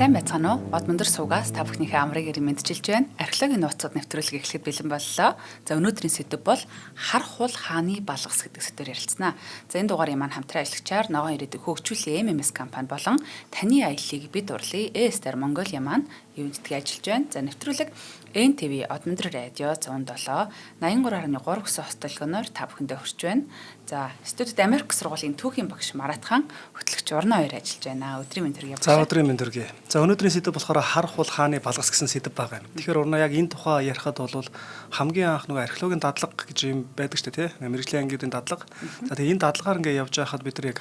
Сайн байцгаана уу? Одмондөр суугаас та бүхнийхээ амрыг эрен мэндчилж байна. Археологийн нууцуд нэвтрүүлэг эхлэхэд бэлэн боллоо. За, өнөөдрийн сэдэв бол хар хул хааны балгас гэдэг сэдвээр ярилцсанаа. За, энэ дугаарын маань хамтран ажиллагчаар Ногоон ирээдүйг хөгжүүлэх MMS компани болон таны аяллыг бид урлын A-Star Mongolia маань ивээн тэтгэн ажиллаж байна. За, нэвтрүүлэг NTV Одмондөр радио 107 83.3 гэсэн хост долгионоор та бүхэндээ хүрч байна. За, студид Америк сургуулийн түүхийн багш Марат хаан, хөтлөгч Урнаа хоёр ажиллаж байна. Өдрийн мэнд төргий. За, өдрийн мэнд төргий. За, өнөөдрийн сэдэв болохоор хар хул хааны балгас гэсэн сэдэв байгаа юм. Тэгэхээр Урнаа, яг энэ тухай ярихад бол хамгийн анх нөгөө археологийн дадлага гэж юм байдаг шүү дээ, тийм. Мэргэжлийн ангиудын дадлага. За, тэгээ энэ дадлагаар ингээ явж байхад бид нар яг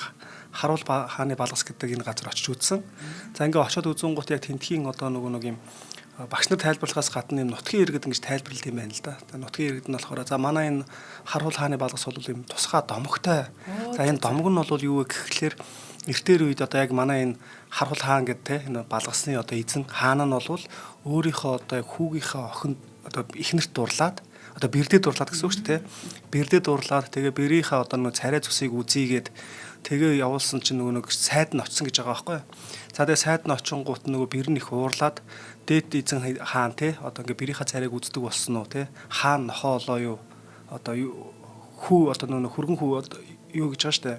харуул хааны балгас гэдэг энэ газар очиж үзсэн. За, ингээ очиод үзэнгуут яг тентхийн одоо нөгөө нэг юм багш нар тайлбарлахаас гадна юм нутгийн иргэд ингэж тайлбарлалт юм байна л да. За, нутгийн иргэд нь болохоор за манай энэ харуул хааны балгас бол юм тусгай домогтой. За, энэ домог нь бол юу вэ гэхлээр эртээр үед одоо яг манай энэ харуул хаан гэдэг те энэ балгасны одоо эзэн хаан нь бол өөрийнхөө одоо яг хүүгийнхээ охин одоо эхнэрт дурлаад, одоо бэрдээ дурлаад гэсэн үг шүү дээ. Бэрдээ дурлаад, тэгээ бэрийнхээ одоо нөгөө царай цусыг үзийгээд, тэгээ явуулсан чинь нөгөө нэг сайд нь очсон гэж байгаа байхгүй. За, тэгээ сайд нь очингуут нөгөө бэр нь их уурлаад, дээд эзэн хаан те одоо ингээ бэрийнхээ царайг үздэг болсон уу те, хаан нохоо олоо юу, одоо хүү, одоо нөгөө хөргөн хүү юу гэж байгаа штэ,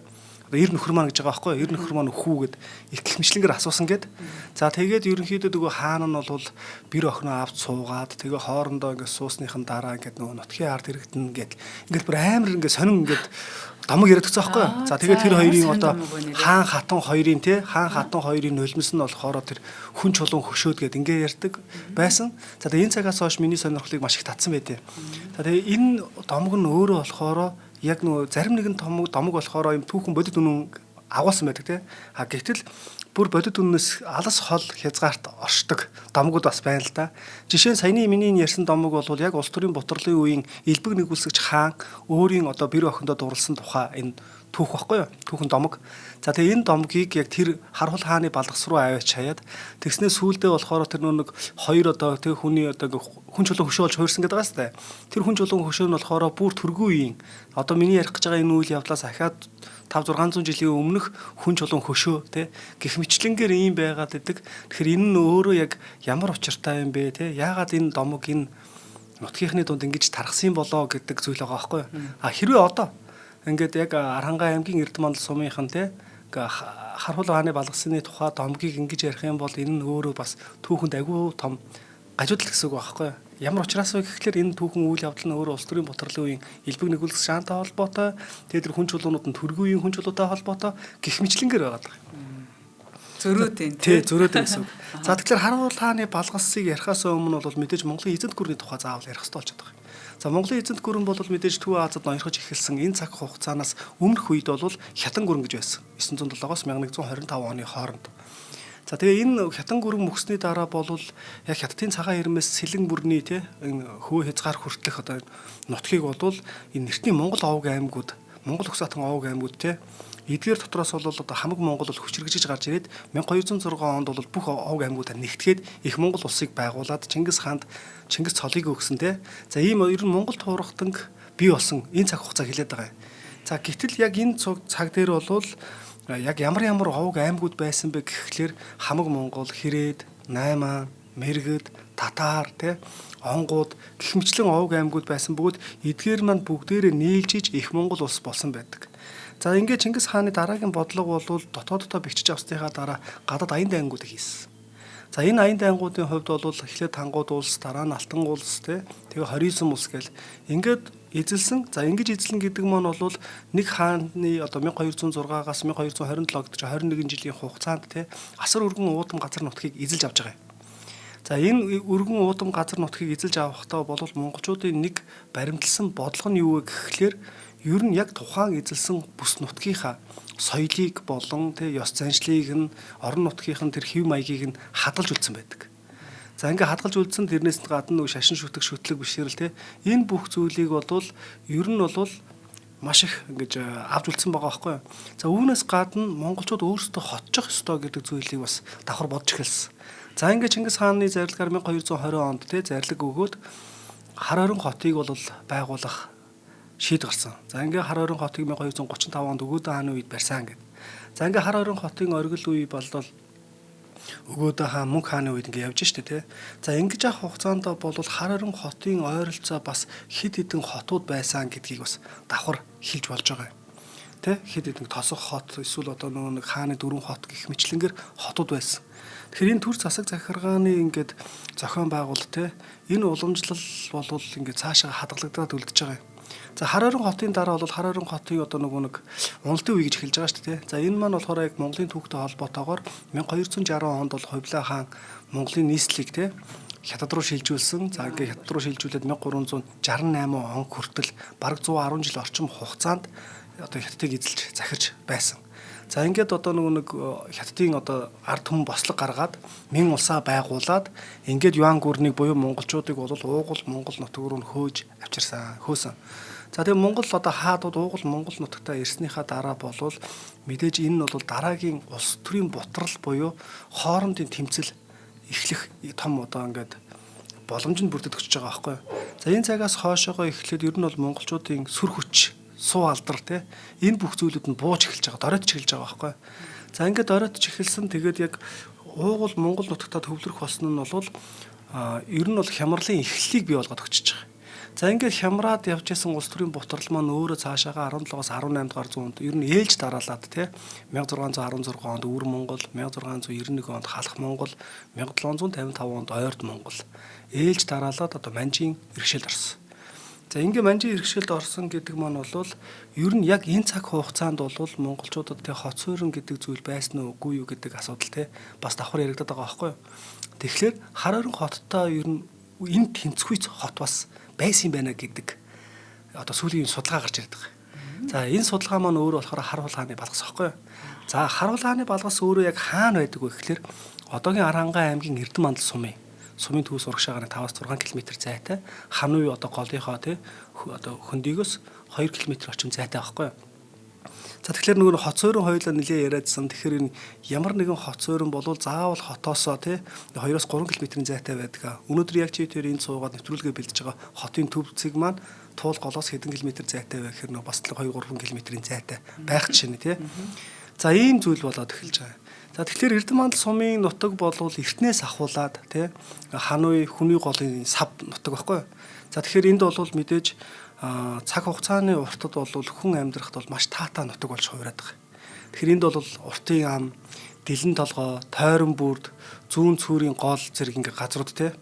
одоо эр нөхөр маань гэж байгаа байхгүй, эр нөхөр маань өхүү гэд итгэх мэтлэнгээр асуусан гэд. За, тэгээд ерөнхийдөө нөгөө хаан нь бол бэр охиноо авч суугаад, тэгээ хоорондоо ингээд суусныхан дараа ингээд нөгөө нутгийн ард иргэдэн гэд ингээд бүр амар ингээд сонин ингээд домог яриад өгсөн байхгүй. За, тэгээд тэр хоёрын одоо хаан хатан хоёрын те хаан хатан хоёрын нулимс нь болохоор тэр хүн чулуун хөшөөд гэд ингээ ярьдаг байсан. За, тэгээд энэ цагаас хойш миний сонирхлыг маш их татсан байдیں۔ За, тэгээд энэ домог нь өөрөө болохоор яг нөгөө зарим нэгэн домог болохоор юм түүхэн бодит үнэн агуулсан байдаг те. А гэтэл бүр бодит үннээс алас хол хязгаарт оршдог домгууд бас байна л да. Жишээ нь саяны миний ярьсан домог бол яг улс төрийн бутарлын үеийн элбэг нэгүүлсэгч хаан өөрийн одоо бэр охиндоо дурлсан тухай энэ түүх баггүй юу? Түүхэн домог. За, тэгээ энэ домгийг яг тэр хархул хааны балгас руу аваач хаяад тэгснээ сүүлдээ болохоор тэр нэг хоёр одоо тэр хүний одоо хүн чулуун хөшөө болж хуурсан гэдэг байгаа сте. Тэр хүн чулуун хөшөө нь болохоор бүр төргүү үеийн одоо миний ярих гэж байгаа энэ үйл явдлаас ахаад 5 600 жилийн өмнөх хүн чулуун хөшөө те гих мэтлэнгээр ийм байгаад идэг. Тэгэхээр энэ нь өөрөө яг ямар учиртай юм бэ те? Яагаад энэ домог энэ нутгийнхны дунд ингэж тархсан болоо гэдэг зүйл байгаа байхгүй юу? А хэрвээ одоо ингээд яг Архангай аймгийн Эрдэмандал сумынхан те хархуул хааны балгасны тухай домгийг ингэж ярих юм бол энэ нь өөрөө бас түүхэнд айгүй том гажуудал гэсэн үг байхгүй юу? Ямар учраас вэ гэхлээр энэ түүхэн үйл явдал нь өөрөө улс төрийн бутарлын үеийн элбэг нэгүүлсэх шаантай холбоотой, тэгээд тэр хүн чулуунууд нь төргүү үеийн хүн чулуутай холбоотой гих мэтлэнгээр байгаа даа. Зөрөөд энэ тий, зөрөөд гэсэн үг. За, тэгэхээр харуул хааны балгасыг ярихаас өмнө бол мэдээж Монголын эзэнт гүрний тухай заавал ярих хэрэгтэй болчиход байгаа юм. За, Монголын эзэнт гүрэн бол мэдээж Төв Азад ноёрхож эхэлсэн энэ цаг хугацаанаас өмнөх үед бол хятан гүрэн гэж байсан. 907-оос 1125 оны хооронд. За, тэгээ энэ хятан гүрэн мөхсний дараа бол яг хятадын цагаан ирмээс сэлэн бүрний те энэ хөө хязгаар хүртэлх одоо нутгийг бол энэ нэртний Монгол овг аймагуд, Монгол Өгсаатан овг аймагуд те, эдгээр дотроос бол одоо хамаг Монгол бол хүчрэгжиж гарч ирээд 1206 онд бол бүх овг аймагуудаа нэгтгээд их Монгол улсыг байгуулад Чингис хаанд Чингис цолыг өгсөн те. За, ийм ер нь Монгол туурхтанг бий болсон энэ цаг хугацаа хэлээд байгаа юм. За, гэтэл яг энэ цаг дээр бол яг ямар ямар овг аймагуд байсан бэ гэхлээр хамаг Монгол, Хэрээд, Найман, Мэргэд, Татар те, Онгууд гэх мэтлэн овг аймагуд байсан бөгөөд эдгээр маань бүгдээрээ нийлжиж их Монгол улс болсон байдаг. За, ингээд Чингис хааны дараагийн бодлого бол дотооддоо бэхжиж авсныхаа дараа гадаад аян дайнгуудыг хийсэн. За, энэ аян дайнгуудын хувьд бол эхлээд Тангууд улс, дараа нь Алтан улс те, тэгээ Хоризм улс гэл ингээд эзэлсэн. За, ингэж эзлэн гэдэг маань бол нэг хааны одоо 1206-аас 1227 гэдэг чинь 21 жилийн хугацаанд те асар өргөн уудам газар нутгийг эзэлж авч байгаа юм. За, энэ өргөн уудам газар нутгийг эзэлж авахдаа бол монголчуудын нэг баримтлсан бодлого нь юу вэ гэхлээр ер нь яг тухайн эзэлсэн бүс нутгийнхаа соёлыг болон тэ ёс заншлыг нь, орон нутгийнх нь тэр хэв маягийг нь хадгалж үлдсэн байдаг. За, ингээ хадгалж үлдсэн, тэрнээс гадна нэг шашин шүтэг, шүтлэг бишрэл тэ энэ бүх зүйлийг бол ер нь бол маш их ингэж авч үлдсэн байгаа байхгүй юу. За, үүнээс гадна монголчууд өөрсдөө хотчих ёстой гэдэг зүйлийг бас давхар бодж эхэлсэн. За, ингээ Чингис хааны зарилгаар 1220 онд тэ зарлиг өгөөд хар орон хотыг бол байгуулах шийд гарсан. За, ингээ хар орон хотыг 1235 онд Өгөөдөн хааны үед барьсан гэдэг. За, ингээ хар орон хотын оргил үе болвол Өгөөдө хаан, Мөнх хааны үед ингээ явж штэ тий. За ингэж авах хугацаанд бол Хар ойрон хотын ойролцоо бас хэд хэдэн хотууд байсан гэдгийг бас давхар хэлж болж байгаа юм. Тэ хэд хэдэн тосох хот эсвэл одоо нөгөө нэг хааны дөрвөн хот гэх мэтлэнгээр хотууд байсан. Тэгэхээр энэ төр засаг захиргааны ингээд зохион байгуулалт те энэ уламжлал болвол ингээд цаашаа хадгалагдаад үлдэж байгаа юм. За Хар ойрон хотын дараа бол Хар ойрон хотын одоо нөгөө нэг уналтын үе гэж эхэлж байгаа шүү дээ. За энэ маань болохоор яг Монголын түүхтэй холбоотойгоор 1260 онд бол Хувлаа хаан Монголын нийслэлийг те хятад руу шилжүүлсэн. За ингээд хятад руу шилжүүлээд 1368 он хүртэл бараг 110 жил орчим хугацаанд одоо хятадыг эзэлж захирч байсан. За ингээд одоо нөгөө нэг хятадын одоо ард түмэн бослог гаргаад мэн улсаа байгуулад ингээд Юан гүрнийг буюу монголчуудыг бол уугуул Монгол нутаг руу хөөж авчирсан, хөөсөн. За тэгээ Монгол одоо хаадууд уугуул Монгол нутагтаа ирснийхаа дараа болвол мэдээж энэ нь бол дараагийн улс төрийн бутрал буюу хоорондын тэмцэл эхлэх том одоо ингээд боломж нь бүрдэж өгч байгаа байхгүй. За энэ цагаас хойшоогоо эхлээд ер нь бол монголчуудын сүр хүч, суу алдар те энэ бүх зүйлүүд нь бууж эхэлж байгаа, доройтж эхэлж байгаа байхгүй. За ингээд доройтж эхэлсэн. Тэгээд яг уугуул Монгол нутагтаа төвлөрөх болсон нь бол ер нь бол хямралын эхлэлийг бий болгоод өгчөж байгаа. За ингээд хямраад явж исэн улс төрийн бутрал маань өөрөө цаашаага 17-оос 18 дугаар зуунд ер нь ээлж дараалаад те 1616 онд Өвөр Монгол, 1691 онд Халах Монгол, 1755 онд Ойрд Монгол ээлж дараалаад одоо Манжийн иргэшээлд орсон. За ингээ Манжийн иргэшээлд орсон гэдэг маань бол ер нь яг энэ цаг хугацаанд бол монголчуудад те хот суурин гэдэг зүйл байсан уу үгүй юу гэдэг асуудал те бас давхар яригдаад байгаа байхгүй юу. Тэгэхээр Хар ойрон хоттой ер нь энэ тэнцвэрч хот бас байсан юм байна гэдэг одоо сүүлийн судалгаа гарч ирдэг. За энэ судалгаа маань өөрөө болохоор Хар хулгааны балгас байхгүй юу. За Хар хулгааны балгас өөрөө яг хаана байдаг вэ гэхээр одоогийн Аранхуй аймгийн Эрдэнэ мандал сумын төвс урагшаагаар 5-6 км зайтай Хануй одоо голынхоо тий одоо хөндийгөөс 2 км орчим зайтай байхгүй юу. За тэгэхээр нөгөө хот суурин хоёулаа нэлээ яриадсан. Тэгэхээр энэ ямар нэгэн хот суурин болвол заавал хотоосоо тий 2-оос 3 км-ийн зайтай байдаг. Өнөөдөр яг чи тэр энд суугаад нэвтрүүлгээ бэлдэж байгаа хотын төв цэг маань туул голоос хэдэн километр зайтай вэ гэхээр нөгөө бас л 2-3 км-ийн зайтай байх жишээ нь тий. За ийм зүйл болоод эхэлж байгаа. За тэгэхээр Эрдэнэ мандал сумын нутаг болвол эртнээс ахуулаад тий Хануй хүний голын сав нутаг байхгүй юу. За тэгэхээр энд бол мэдээж цаг хугацааны уртад бол хүн амьдрахад бол маш таатай нутаг болж хувираад байгаа. Тэгэхээр энд бол уртын ам, дэлэн толгой, тойрон бүрд, зүүн цүүрийн гол зэрэг ингээ газрууд те.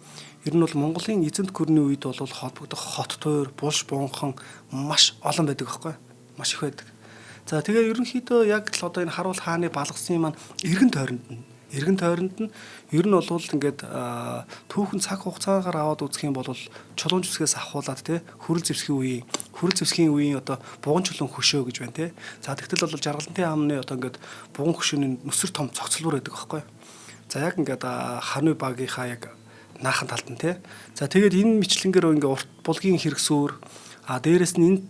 Ер нь бол Монголын эзэнт гүрний үед бол холбогдох хот туйр, булш бунхан маш олон байдаг байхгүй маш их байдаг. За тэгээ ерөнхийдөө яг л одоо энэ Харуул хааны балгасын маань эргэн тойронд нь эргэн тойронд нь ер нь бол ингээд түүхэн цаг хугацаагаар аваад үзэх юм бол чулуун зэвсгээс ахуулаад те хүрэл зэвсгийн үеийн хүрэл зэвсгийн үеийн одоо буган чулуун хөшөө гэж байна те. За тэгтэл бол жаргалантын амны одоо ингээд буган хөшөөний нүсэр том цогцлбор байдаг аахгүй. За яг ингээд хануй багийнхаа яг наахан талд нь те. За тэгээд энэ мэтлэнгээр ингээд урт булгийн хэрэгсүүр а дээрэс нь энэ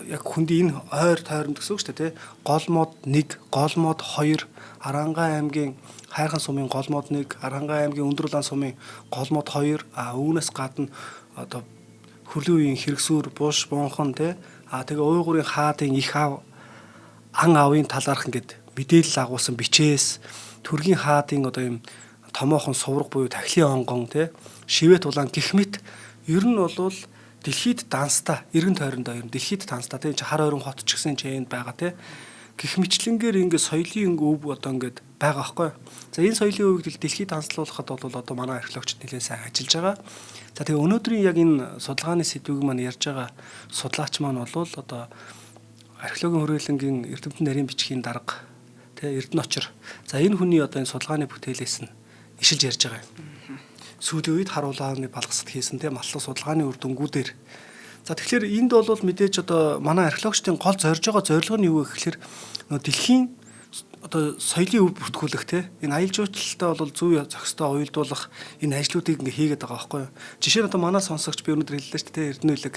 яг хөндийн энэ ойр тойронд гэсэн үг шүү дээ тий. Голмод 1, Голмод 2, Аранхуй аймгийн Хайрхан сумын Голмод 1, Аранхуй аймгийн Өндөр улаан сумын Голмод 2, а үүнээс гадна одоо хөрлийн үеийн хэрэгсүүр, булш, бунхан тий. А тэгээ уйгурын хаадын их ав ан авын талаарх ингээд мэдээлэл агуулсан бичээс төргийн хаадын одоо юм томоохон сувраг буюу тахилын онгон тий. Шивэт улаан гэх мэт ер нь бол дэлхийд данстай эргэн тойрондоо ер нь дэлхийд данстай тийм хар ойрон хот ч гэсэн чэнд байгаа тийм гэх мэтлэнгээр ингээд соёлын өв одоо ингээд байгаа байхгүй. За энэ соёлын өвийг дэлхийд данслуулахад бол одоо манай археологчид нэлээд сайн ажиллаж байгаа. За тэгээ өнөөдрийн яг энэ судалгааны сэдвийг маань ярьж байгаа судлаач маань бол одоо археологийн хүрээлэнгийн эрдэмтэн нарийн бичгийн дарга тэ Эрдэнэ очир. За энэ хүний одоо энэ судалгааны бүтээлээс нь ишилж ярьж байгаа юм. Сүүлийн үед харуулааны балгасад хийсэн тийм маллах судалгааны үр дүнгуудээр. За тэгэхээр энд бол мэдээж одоо манай археологчдын гол зорж байгаа зорилго нь юу вэ гэхээр нөгөө дэлхийн одоо соёлын өв бүртгүүлэх те энэ аялал жуулчлалтай бол зүй зохистой уялдуулах энэ ажлуудыг ингээ хийгээд байгаа байхгүй юу. Жишээ нь одоо манай сонсогч би өнөөдөр хэллээ шүү дээ Эрдэнэ үлэг.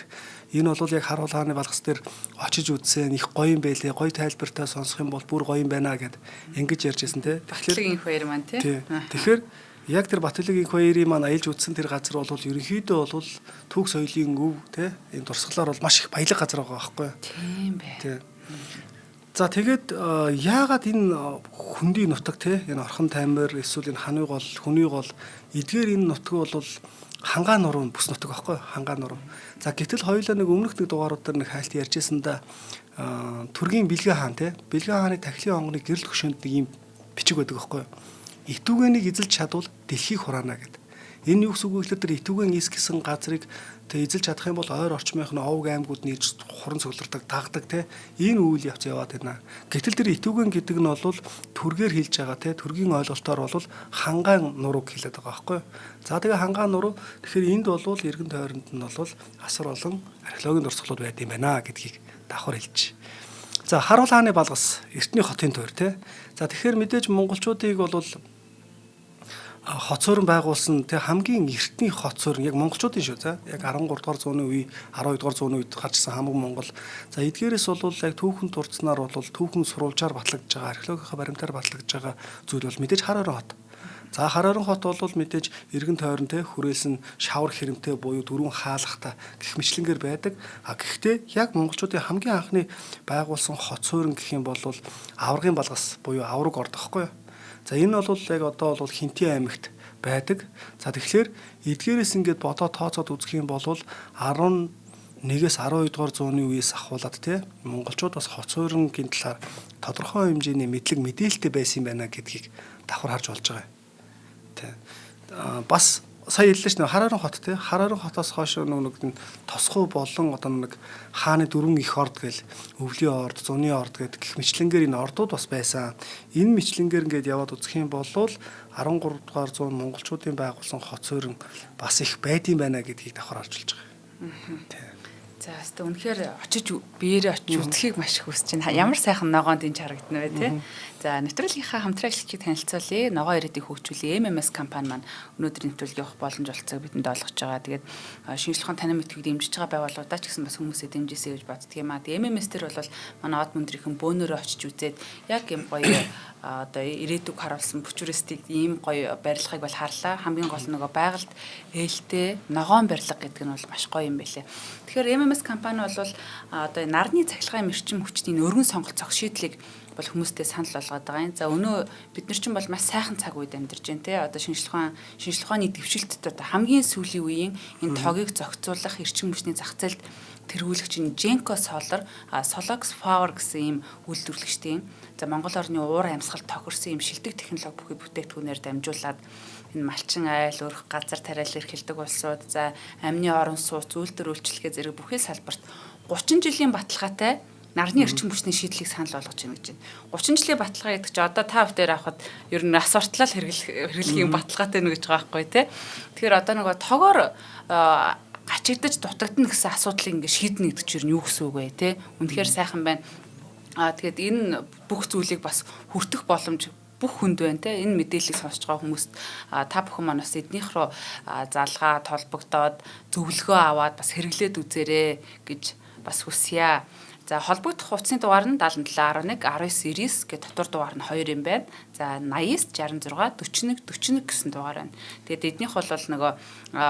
Энэ бол яг харуулгааны балгас дээр очиж үзсэн их гоё юм байлээ. Гоё тайлбартай сонсох юм бол бүр гоё юм байна гэд ингэж ярьж байсан те. Тэгэхээр инх баяр маань те. Тэгэхээр яг тэр Батүлэг инх баярын маань аялж үзсэн тэр газар бол ерөнхийдөө бол түүх соёлын өв те энэ дурсгалаар бол маш их баялаг газар байгаа байхгүй юу. Тийм бай. Тий. За тэгээд яагаад энэ хөндийн нутаг те энэ Орхон Таймыр эсвэл энэ Хануй гол, Хүний гол эдгээр энэ нутаг бол Хангаа нуруу бүс нутаг байхгүй Хангаа нуруу. За гэтэл хоёулаа нэг өмнөх нэг дугаарууд дээр нэг хайлт ярьжсэн да Түргийн Бэлгэ хаан те Бэлгэ хааны тахилын онгоны гэрэл хөшөөнд нэг юм бичиг байдаг байхгүй. Итүүгэнийг эзэлж чадвал дэлхийг хураана гэдэг. Энэ юу гэсэн үг вэ гэхээр тэр Итүүгэн эс гэсэн газрыг тэг эзэлж чадах юм бол ойр орчмынх нь овг аймагуд нь ирж хуран цуглардаг, дагдаг те энэ үйл явц яваад байна. Гэтэл тэр Итүүгэн гэдэг нь бол түргээр хэлж байгаа те түргийн ойлголтоор бол хангаан нурууг хэлээд байгаа байхгүй. За тэгээ хангаан нуруу тэгэхээр энд бол эргэн тойронд нь бол асар олон археологийн дурсгалууд байд юм байна гэдгийг давхар хэлж. За Харуул хааны балгас Эртний хотын туйр те. За тэгэхээр мэдээж монголчуудыг бол хот суурин байгуулсан тэг хамгийн эртний хот суурин яг монголчуудын шүү за яг 13 дугаар зууны үе 12 дугаар зууны үед гарчсан хамаг Монгол. За эдгээрээс бол яг түүхэн дурдсанаар бол түүхэн сурвалжаар батлагдж байгаа археологийнхаа баримтаар батлагдж байгаа зүйл бол мэдээж Хар ойрон хот. За Хар ойрон хот бол мэдээж эргэн тойрон те хүрээлсэн шавар хэрэмтэй буюу дөрвөн хаалгатай гэх мэтлэнгээр байдаг. А гэхдээ яг монголчуудын хамгийн анхны байгуулсан хот суурин гэх юм бол аваргын балгас буюу авраг орд гэхгүй юу. За энэ бол яг одоо бол Хинтийн аймагт байдаг. За тэгэхээр эдгээрээс ингээд бодоо тооцоод үзэх юм бол 11-ээс 12 дугаар зууны үеэс ахуулаад те монголчууд бас хот суурингийн талаар тодорхой хэмжээний мэдлэг мэдээлэлтэй байсан юм байна гэдгийг давхар харж болж байгаа юм. Тэ. Бас сая хэллээ шүү дээ Хар ойрон хот те Хар ойрон хотоос хойш нэг нь тосгоо болон одоо нэг хааны дөрвөн их орд гэл өвлийн орд, зуны орд гэдэг гэх мэтлэнгээр энэ ордууд бас байсан. Энэ мэтлэнгээр ингээд яваад үзэх юм бол 13 дугаар зуун монголчуудын байгуулсан хот суурин бас их байдсан байна гэдгийг давхар харж болж байгаа. Тэ. За хэвээ үнэхээр очиж биеэрээ очиж үзхийг маш их хүсэж байна. Ямар сайхан ногоон дэнж харагдана вэ те. За нэвтрүүлгийнхаа хамтран ажиллагчийг танилцуулъя. Ногоон ирээдүйн хөгжүүлээ MMS компани маань өнөөдрийн нэвтрүүлгийг явах боломж олцоог бидэнд олгож байгаа. Тэгээд шинжлэх ухааны танин мэдэхүйг дэмжиж байгаа байгууллагуудаа ч гэсэн бас хүмүүсээ дэмжээсэй гэж боддөг юм аа. Тэгээд MMS дээр бол манай од мөндрийнхэн бөөнөрөө очиж үзээд яг юм гоё одоо ирээдүг харуулсан futuristic ийм гоё барилгыг бол харлаа. Хамгийн гол нь нөгөө байгальд ээлтэй ногоон барилга гэдэг нь бол маш гоё юм байлээ. Тэгэхээр MMS компани бол одоо нарны цахилгаан эрчим хүчний өргөн сонголт цогц шийдлийг бол хүмүүстэй санал болгоод байгаа юм. За өнөө бид нар чинь бол маш сайхан цаг үед амьдарч байна те. Одоо шинжлэх ухааны дэвшилтэд одоо хамгийн сүүлийн үеийн энэ тогийг зохицуулах эрчим хүчний зах зээлд тэргүүлэх чинь Genco Solar, Solox Power гэсэн ийм үйлдвэрлэгчдийн за Монгол орны уур амьсгал тохирсон ийм шилдэг технологи бүхий бүтээгдэхүүнээр дамжуулаад энэ малчин айл, өрх газар тариал эрхэлдэг улсууд, за амны орон сууц, үйлдвэр үйлчилгээ зэрэг бүхий салбарт 30 жилийн баталгаатай нарны эрчим хүчний шийдлийг санал болгож байна гэж байна. 30 жилийн баталгаа гэдэг чинь одоо та бүхэн авахад ер нь нас ортолол хэрэглэх юм баталгаатай нэг гэж байгаа байхгүй тий. Тэгэхээр одоо нөгөө тогоор гачигдаж дутагдана гэсэн асуудлыг ингээ шийднэ гэдэг чинь юу гэсэн үг вэ те. Үнэхээр сайхан байна. Тэгээд энэ бүх зүйлийг бас хүртэх боломж бүх хүнд байна те. Энэ мэдээллийг сонсож байгаа хүмүүст та бүхэн маань бас эднийх рүү залгаа толбогдоод зөвлөгөө аваад бас хэрэглээд үзээрэй гэж бас хүсье. За холбогдох утасны дугаар нь 77 11 19 99 гэх дотор дугаар нь 2 юм байна. За 89 66 41 41 гэсэн дугаар байна. Тэгээд эднийх бол нөгөө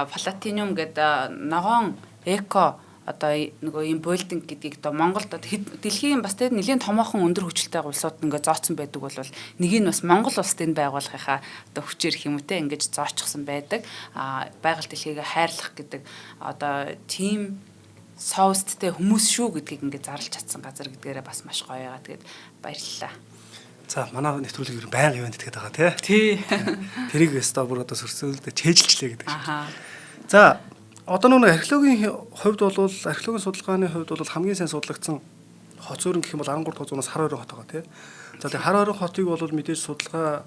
платиниум гэдэг ногоон эко одоо нөгөө ийм булдинг гэдгийг одоо Монголд дэлхийн бас тэгээд нэлийн томоохон өндөр хүчлтэй улсууд ингээ зооцсон байдаг бол нэг нь бас Монгол улсад энэ байгууллагынхаа одоо хүчээр их юм уу те ингэж зоочсон байдаг. А байгаль дэлхийг хайрлах гэдэг одоо тийм соусттэй хүмүүс шүү гэдгийг ингээд зарлж чадсан газар гэдгээрээ бас маш гоё байгаа. Тэгээд баярлалаа. За манай нэвтрүүлэг ер нь байнга ивент гэдэг байгаа тий. Тий. Тэрийг өстой бүр одоо сөрсөлдөө чэйжилчлээ гэдэг шиг. За одоо нөгөө археологийн хувьд бол археологийн судалгааны хувьд бол хамгийн сайн судлагдсан хот суурин гэх юм бол 13 дугаар зуунаас Хар ойрон хот байгаа тий. За тэгээ Хар ойрон хотыг бол мэдээж судалгаа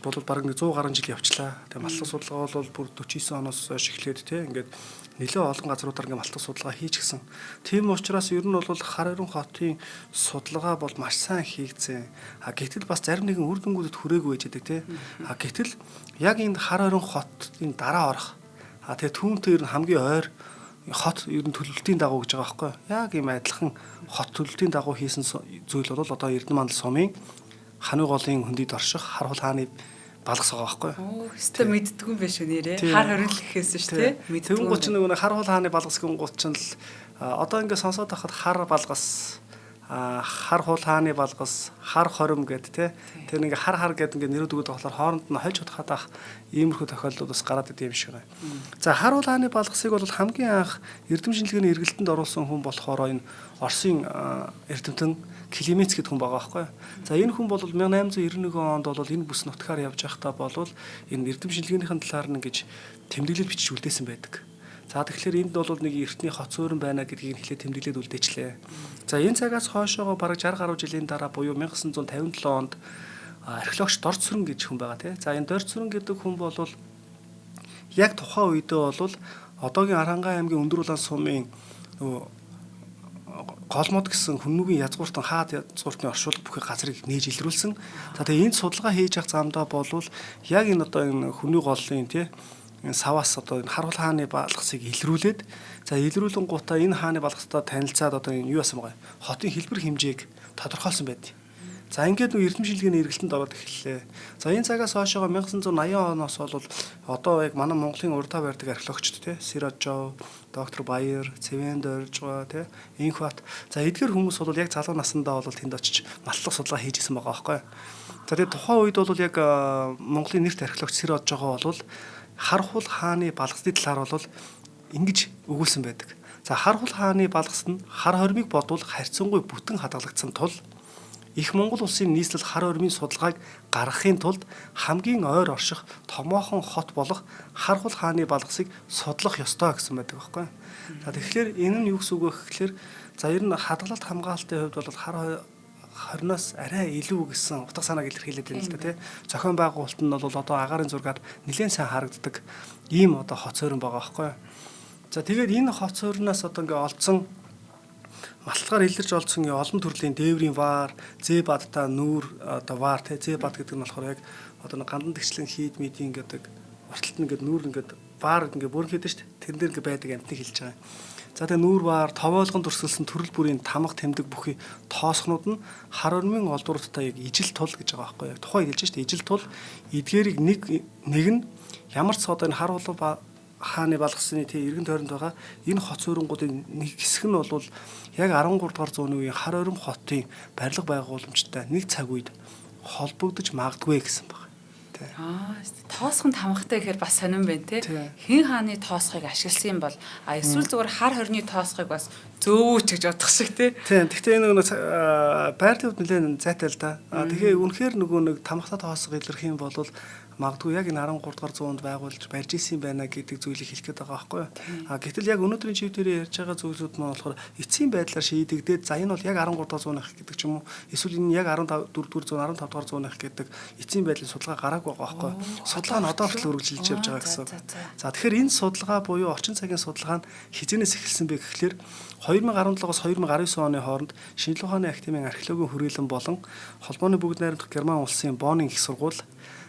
бол бараг 100 гаруй жил явчлаа. Тэгээ маллах судалгаа бол бүр 49 оноос хойш эхлээд тий ингээд нэлээд олон газруудаар ингээд малтах судалгаа хийчихсэн. Тийм учраас ер нь бол Хар ойрон хотын судалгаа бол маш сайн хийгдсэн. А гэтэл бас зарим нэгэн үр дүнгуудад хүрээгүй байж байдаг тий. А гэтэл яг энэ Хар ойрон хотын дараа орох. А тэгээ түүнтэй ер нь хамгийн ойр хот ер нь төлөвлөлтийн дагуу гэж байгаа байхгүй. Яг ийм адилхан хот төлөвлөлтийн дагуу хийсэн зүйл бол одоо Эрдэнэ мандал сумын Хануй голын хөндийд орших Хархул хааны балгас байгаа байхгүй. Оо, өстой мэддгүй юм биш үү нэрээ. Хар хорил гэхээс шүү дээ. Мэддгүй. Тэгүн гут чинь нөгөө Хархул хааны балгас гүн гут чинь л одоо ингээд сонсоод байхад хар балгас Хар хул хааны балгас, хар хорим гэд те. Тэр нэг хар хар гэд ингээд нэрүүд өгöd болохоор хооронд нь хольж утгаад ах иймэрхүү тохиолдлууд бас гараад идэв юм шиг байна. За, хар хул хааны балгасыг бол хамгийн анх эрдэм шинжилгээний эргэлтэнд оруулсан хүн болохоор энэ Оросын эрдэмтэн Клеменц гэдэг хүн байгаа байхгүй. За, энэ хүн бол 1891 онд бол энэ бүс нутгаар явж байхдаа бол энэ эрдэм шинжилгээнийхэн талаар нь ингэж тэмдэглэл бичиж үлдээсэн байдаг. За, тэгэхээр энд бол нэг эртний хот суурин байна гэдгийг эхлээд тэмдэглээд үлдээчлээ. За, энэ цагаас хойшоогоо бараг 60 гаруй жилийн дараа буюу 1957 онд археологч Дорцүрэн гэж хүн байгаа тий. За, энэ Дорцүрэн гэдэг хүн бол яг тухайн үедээ бол одоогийн Арангаан аймгийн Өндөр Улаан сумын нөгөө Голмод гэсэн хүннүгийн язгууртан хаад язгууртны оршуулга бүхий газрыг нээж илрүүлсэн. За, тэгээ энд судалгаа хийж явах замдаа болвол яг энэ одоо энэ хүнний голлын тий энэ саваас одоо энэ харуул хааны балгасыг илрүүлээд, за, илрүүлэн гутаа энэ хааны балгастай танилцаад одоо энэ юу яасан байгаа хотын хэлбэр хэмжээг тодорхойлсон байд. За, ингээд нэг эрдэм шинжилгээний эргэлтэнд ороод эхэллээ. За, энэ цагаас хойшоогоо 1980 оноос бол одоо яг манай Монголын урдаа барьдаг археологчид те Сиражов, доктор Баяр, Цэвэн Доржгаа те Инхбат, за, эдгэр хүмүүс бол яг залуу насндаа бол тэнд очиж малтлах судалгаа хийж исэн байгаа байхгүй. За, тэгээ тухайн үед бол яг Монголын нэрт археологч Сиражогоо бол Хархул хааны балгасны талаар бол ингэж өгүүлсэн байдаг. За, Хархул хааны балгас нь хар хормыг бодвол харьцангуй бүтэн хадгалагдсан тул их Монгол улсын нийслэл хар хормын судалгааг гаргахын тулд хамгийн ойр орших томоохон хот болох Хархул хааны балгасыг судлах ёстой гэсэн байдаг байхгүй. За, тэгэхээр энэ нь юу гэсэн үг вэ гэхээр, за, ер нь хадгалалт хамгаалтын хувьд бол хар хорноос арай илүү гэсэн утга санааг илэрхийлээд байна л да тий. Зохион байгуулалт нь бол одоо агаарын зургаар нэлээд сайн харагддаг ийм одоо хот суурин байгаа байхгүй. За, тэгээд энэ хот сууринаас одоо ингээ олдсон малтгаар илэрч олдсон олон төрлийн дээврийн вар, зээ бадтай нүүр одоо вар тий, зээ бад гэдэг нь болохоор яг одоо нэг гандан тэгчлэн хийд мэдийн гэдэг урталт нь ингээд нүүр ингээд вар ингээд бүрэн хийдэж шүү дээ. Тэрэн дээр ингээд байдаг амтныг хэлж байгаа юм. За, тэгээ нүүр вар, товоолгон дүрсэлсэн төрөл бүрийн тамга тэмдэг бүхий тоосхнууд нь хар ормын олдвруудтай яг ижил тул гэж байгаа байхгүй юу. Тухайн хэлж шүү дээ. Ижил тул эдгээрийг нэг нэг нь ямар ч одоо энэ хар улуу хааны балгасны тий эргэн тойронд байгаа энэ хот суурингуудын нэг хэсэг нь бол яг 13 дугаар зууны үеийн хар орим хотын барилга байгууламжтай нэг цаг үед холбогдож магадгүй гэсэн баг. Тий. Аа, тоосхон тамгатай гэхээр бас сонирн байна те. Хэн хааны тоосхыг ашигласан юм бол а эсвэл зүгээр хар хорны тоосхыг бас зөөвч гэж бодох шиг те. Тийм. Гэхдээ энэ нөгөө байрлалын хувьд нэлээд зайтай л да. Тэгэхээр үнэхээр нөгөө нэг тамгатай тоосго илэрх юм бол магадгүй яг энэ 13 дугаар зуунд байгуулж барьж исэн байна гэдэг зүйлийг хэлэх гээд байгаа байхгүй юу. А гэтэл яг өнөөдрийн чив дээр ярьж байгаа зүйлүүд маань болохоор эцсийн байдлаар шийдэгдээд, за, энэ бол яг 13 дугаар зууных гэдэг ч юм уу, эсвэл энэ яг 14 дугаар зуун, 15 дугаар зууных гэдэг эцсийн байдлын судалгаа гараагүй байгаа байхгүй юу. Судалгаа нь одоо хүртэл үргэлжилж явж байгаа гэсэн. За, тэгэхээр энэ судалгаа буюу орчин цагийн судалгаа нь хизэнээс эхэлсэн бэ гэхлээр 2017-оос 2019 оны хооронд Шинжлэх ухааны академийн археологийн хүрээлэн болон холбооны бүгд найрамдах Герман улсын Бонны их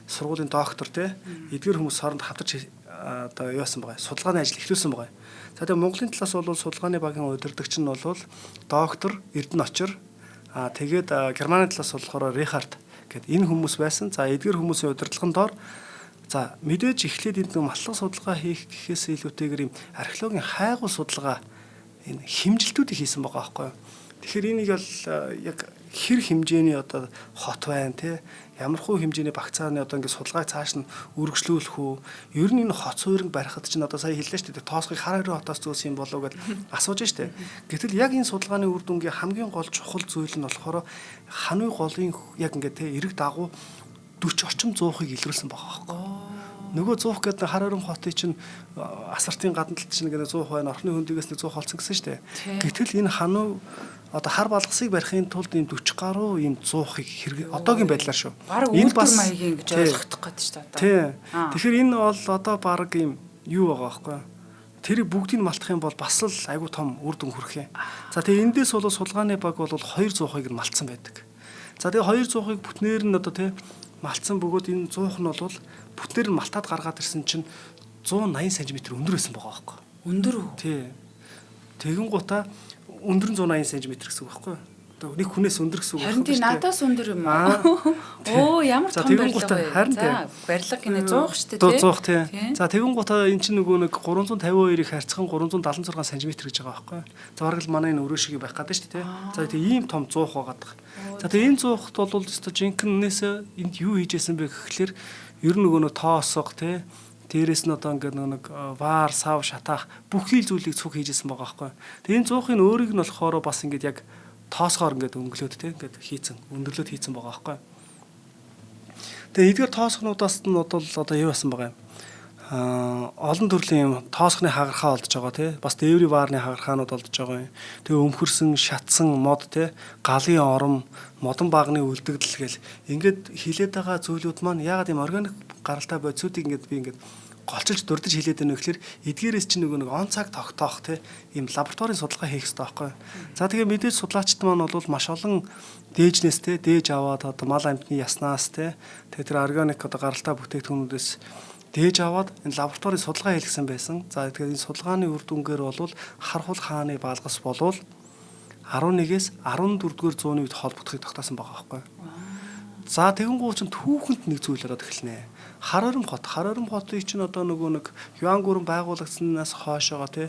сургуулийн доктор те эдгэр хүмүүс хооронд хавтарч одоо яасан байгаа судалгааны ажил эхлүүлсэн байгаа. За, тэгээ Монголын талаас бол судалгааны багийн удирдагч нь бол доктор Эрдэнэ Очир, тэгээд Германы талаас болохоор Рихард гэд энэ хүмүүс байсан. За, эдгэр хүмүүсийн удирдлагын доор, за, мэдээж эхлээд энд маллах судалгаа хийх гэхээс илүүтэйгээр юм археологийн хайгуул судалгаа, энэ хэмжилтүүдийг хийсэн байгаа байхгүй юу. Тэгэхээр энийг бол яг хэр хэмжээний одоо хот байна те, ямар хуу хэмжээний багцааны одоо ингээд судалгааг цааш нь үргэлжлүүлэх үү, ер нь энэ хот суурин барихад чинь одоо сая хэллээ шүү дээ, тоосхыг хар хорин хотоос зөөсөн юм болов уу гэд асууж штэ. Гэтэл яг энэ судалгааны үр дүнгийн хамгийн гол чухал зүйл нь болохоор хануй голын яг ингээд те эрэг дагуу 40 орчим зуухыг илрүүлсэн байгаа байхгүй. Нөгөө зуух гэдэг хар хорин хотын чинь асартын гадна талд чинь нэг зуух байна. Орхны хөндөгөөс нэг зуух олцсон гэсэн шүү дээ. Гэтэл энэ хануу одоо хар балгасыг барихын тулд ийм 40 гаруй ийм зуухыг хэрэг одоогийн байдлаар шүү. Бараг Энэ үйлдвэр маягийн гэж ойлгохдох гээд шүү дээ одоо. Тий. Тэгэхээр энэ бол одоо бараг ийм юу байгаа байхгүй юу? Тэрийг бүгдийг нь малтах юм бол бас л айгүй том үр дүн хүрэх юм. За, тэгээ эндээс бол судалгааны баг бол 2 зуухыг нь малтсан байдаг. За, тэгээ 2 зуухыг бүтнээр нь одоо тий малтсан бөгөөд энэ зуух нь бол бүтнээр нь малтаад гаргаад ирсэн чинь 180 см өндөр байсан байгаа байхгүй юу? Өндөр үү? Тий. Тэгэн гутаа өндөр нь 180 см гэсэн үг байхгүй юу? Одоо нэг хүнээс өндөр гэсэн үг байна. Харин тийм надаас өндөр юм уу? Оо ямар том барилга вэ? Харин тийм. Барилга гинэ 100 шүү дээ тий. 100 тий. За тэгэн гутаа эн чинь нөгөө нэг 352-ыг харьцхан 376 см гэж байгаа байхгүй. За бараг л манай энэ өрөө шиг байх гэдэг шүү дээ тий. За тэг ийм том 100 байгаад байгаа. За тэг энэ 100-т бол өстой жинхэнээс энд юу хийжсэн бэ гэхлээр ер нь нөгөө нэг тоосго тий. Дээрээс нь одоо ингээд нэг вар, сав, шатаах бүхий л зүйлийг цуг хийжсэн байгаа байхгүй. Тэгээ энэ 100-ын өөрийг нь болохоор бас ингээд яг тоосгоор ингээд өнгөлөөд те ингээд хийцэн өндөрлөөд хийцэн байгаа байхгүй. Тэгээ эдгээр тоосгонуудаас нь бол одоо юу басан байгаа юм? Олон төрлийн юм тоосхны хагархаа олдож байгаа тий. Бас дээврийн ваарны хагархаанууд олдож байгаа юм. Тэгээ өмхөрсөн, шатсан мод тий, галын ором, модон багны үлдэгдэл гэл ингээд хилээд байгаа зүйлүүд маань яагаад юм органик гаралтай бодисуудыг ингээд би ингээд голчилж дурдж хилээд байна вэ гэхээр эдгээрээс чинь нөгөө нэг он цаг тогтоох тий ийм лабораторийн судалгаа хийх хэрэгтэй байхгүй. За тэгээ мэдээж судлаачид маань бол маш олон дээжнээс тий дээж аваад одоо мал амьтны яснаас тий тэгээ тэр органик одоо гаралтай бүтээгдэхүүнүүдээс дээж аваад энэ лабораторийн судалгаа хийлгэсэн байсан. За тэгэхээр энэ судалгааны үр дүнгээр бол Хархул хааны балгас болвол 11-ээс 14-р зууны үед холбогдохыг тогтоосон байгаа байхгүй. За тэгэн гоо чинь түүхэнд нэг зүйл ороод эхэлнэ. Хар орим хот, Хар орим хотыг чинь одоо нөгөө нэг Юан гүрэн байгуулагдсанаас хойшоогоо тий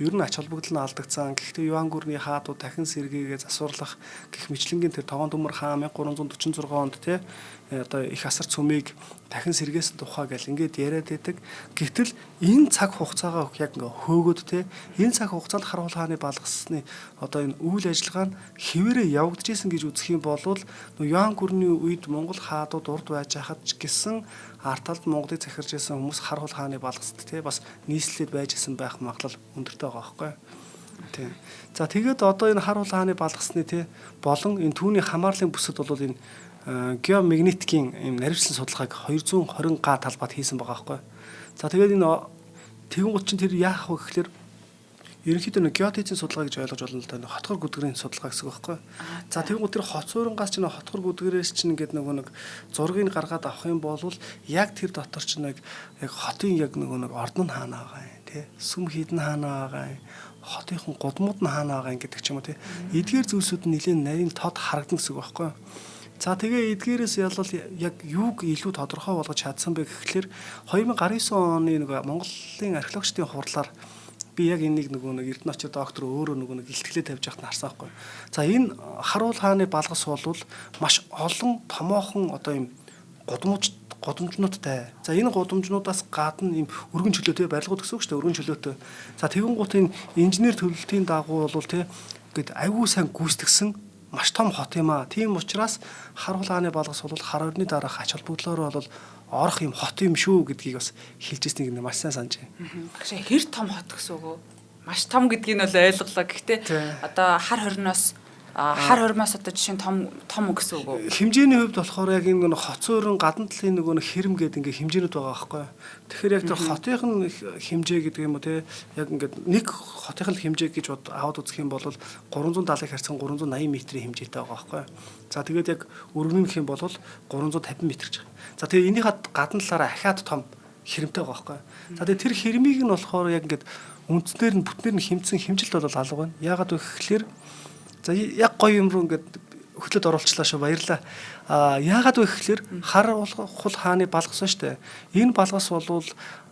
ер нь ач холбогдол нь алдагдсан. Гэхдээ Юан гүрний хаадууд дахин сэргээгээ засварлах гэх мэтлэнгийн тэр Тогоон төмөр хаан 1346 онд тий одоо их асар цөмийг дахин сэргээсэн тухай гэл ингээд яриад байдаг. Гэвтэл энэ цаг хугацаагаа яг ингээ хөөгөөд тий энэ цаг хугацаанд Харгуул хааны балгасны одоо энэ үйл ажиллагаа нь хэвээрээ явагдажсэн гэж үзэх юм бол нөө Юан гүрний үед Монгол хаадууд урд байж хахад ч гэсэн ард талд Монголыг захирж байсан хүмүүс Харгуул хааны балгаст тий бас нийслэлд байж исэн байх магадлал өндөртэй байгаа байхгүй. Тийм. За тэгээд одоо энэ Харгуул хааны балгасны тий болон энэ түүний хамаарлын бүсэд бол энэ геомагнетикийн ийм наривчлан судалгааг 220 га талбайд хийсэн байгаа байхгүй. За тэгээд энэ тэгэн гут чинь тэр яах вэ гэхлээр ерөнхийдөө нэг геодезийн судалгаа гэж ойлгож болно л да. Хотгор гүдгэрийн судалгаа гэсэн үг байхгүй. За тэгэн гут тэр хот суурангаас чинь хотгор гүдгэрээс чинь ингээд нөгөө нэг зургийг гаргаад авах юм бол яг тэр дотор чинь яг хотын яг нөгөө нэг ордон нь хаана байгаа юм тий. Сүм хийд нь хаана байгаа юм. Хотынхон гудмууд нь хаана байгаа юм гэдэг ч юм уу тий. Эдгээр зүйлсүүд нь нэлээд нарийн тод харагдана гэсэн үг байхгүй. За тэгээ эдгээрээс ялвал яг юуг илүү тодорхой болгож чадсан бэ гэхлээр 2019 оны нөгөө Монголын археологчдын хурлаар би яг энийг нөгөө нэг Эрдэнэ очир доктор өөрөө нөгөө нэг илтгэлээ тавьж байхад нь харсан байхгүй. За энэ Харуул хааны балгас бол маш олон томоохон одоо юм гудамжнуудтай. За энэ гудамжнуудаас гадна ийм өргөн чөлөөтэй барилгууд гэсэн үг шүү дээ. Өргөн чөлөөтэй. За тэгэн гут энэ инженер төлөлтийн дагуу бол те ингээд аягүй сайн гүйцэтгсэн маш том хот юм аа. Тийм учраас Харгуул хааны балгас бол хар орны дараах ач холбогдлоор бол орох юм хот юм шүү гэдгийг бас хэлж ирснийг маш сайн санаж байна. Багш хэр том хот гэсэн үг үү? Маш том гэдгийг нь бол ойлголоо. Гэхдээ одоо хар хорноос хар хормоос одоо жишээ нь том том гэсэн үг үү? Хэмжээний хувьд болохоор яг энэ хот суурин гадна талын нөгөө нэг хэрэм гэдэг ингээ хэмжээнүүд байгаа байхгүй. Тэгэхээр яг тэр хотынх нь хэмжээ гэдэг юм уу те яг ингээд нэг хотынх нь хэмжээ гэж аваад үзэх юм бол 370-ыг харьцан 380 метрийн хэмжээтэй байгаа байхгүй. За тэгээд яг өргөнө гэх юм бол 350 метр гэж байгаа. За тэгээд энийхээ гадна талаараа ахиад том хэрэмтэй байгаа байхгүй. За тэгээд тэр хэрмийг нь болохоор яг ингээд үндснээр нь бүтнээр нь хэмжсэн хэмжилт бол алга байна. Яагаад вэ гэхлээр за яг гоё юм руу ингээд хөтлөд оруулчлаа шүү, баярлаа. Яагаад вэ гэхлээр хар хул хааны балгас шүү дээ. Энэ балгас бол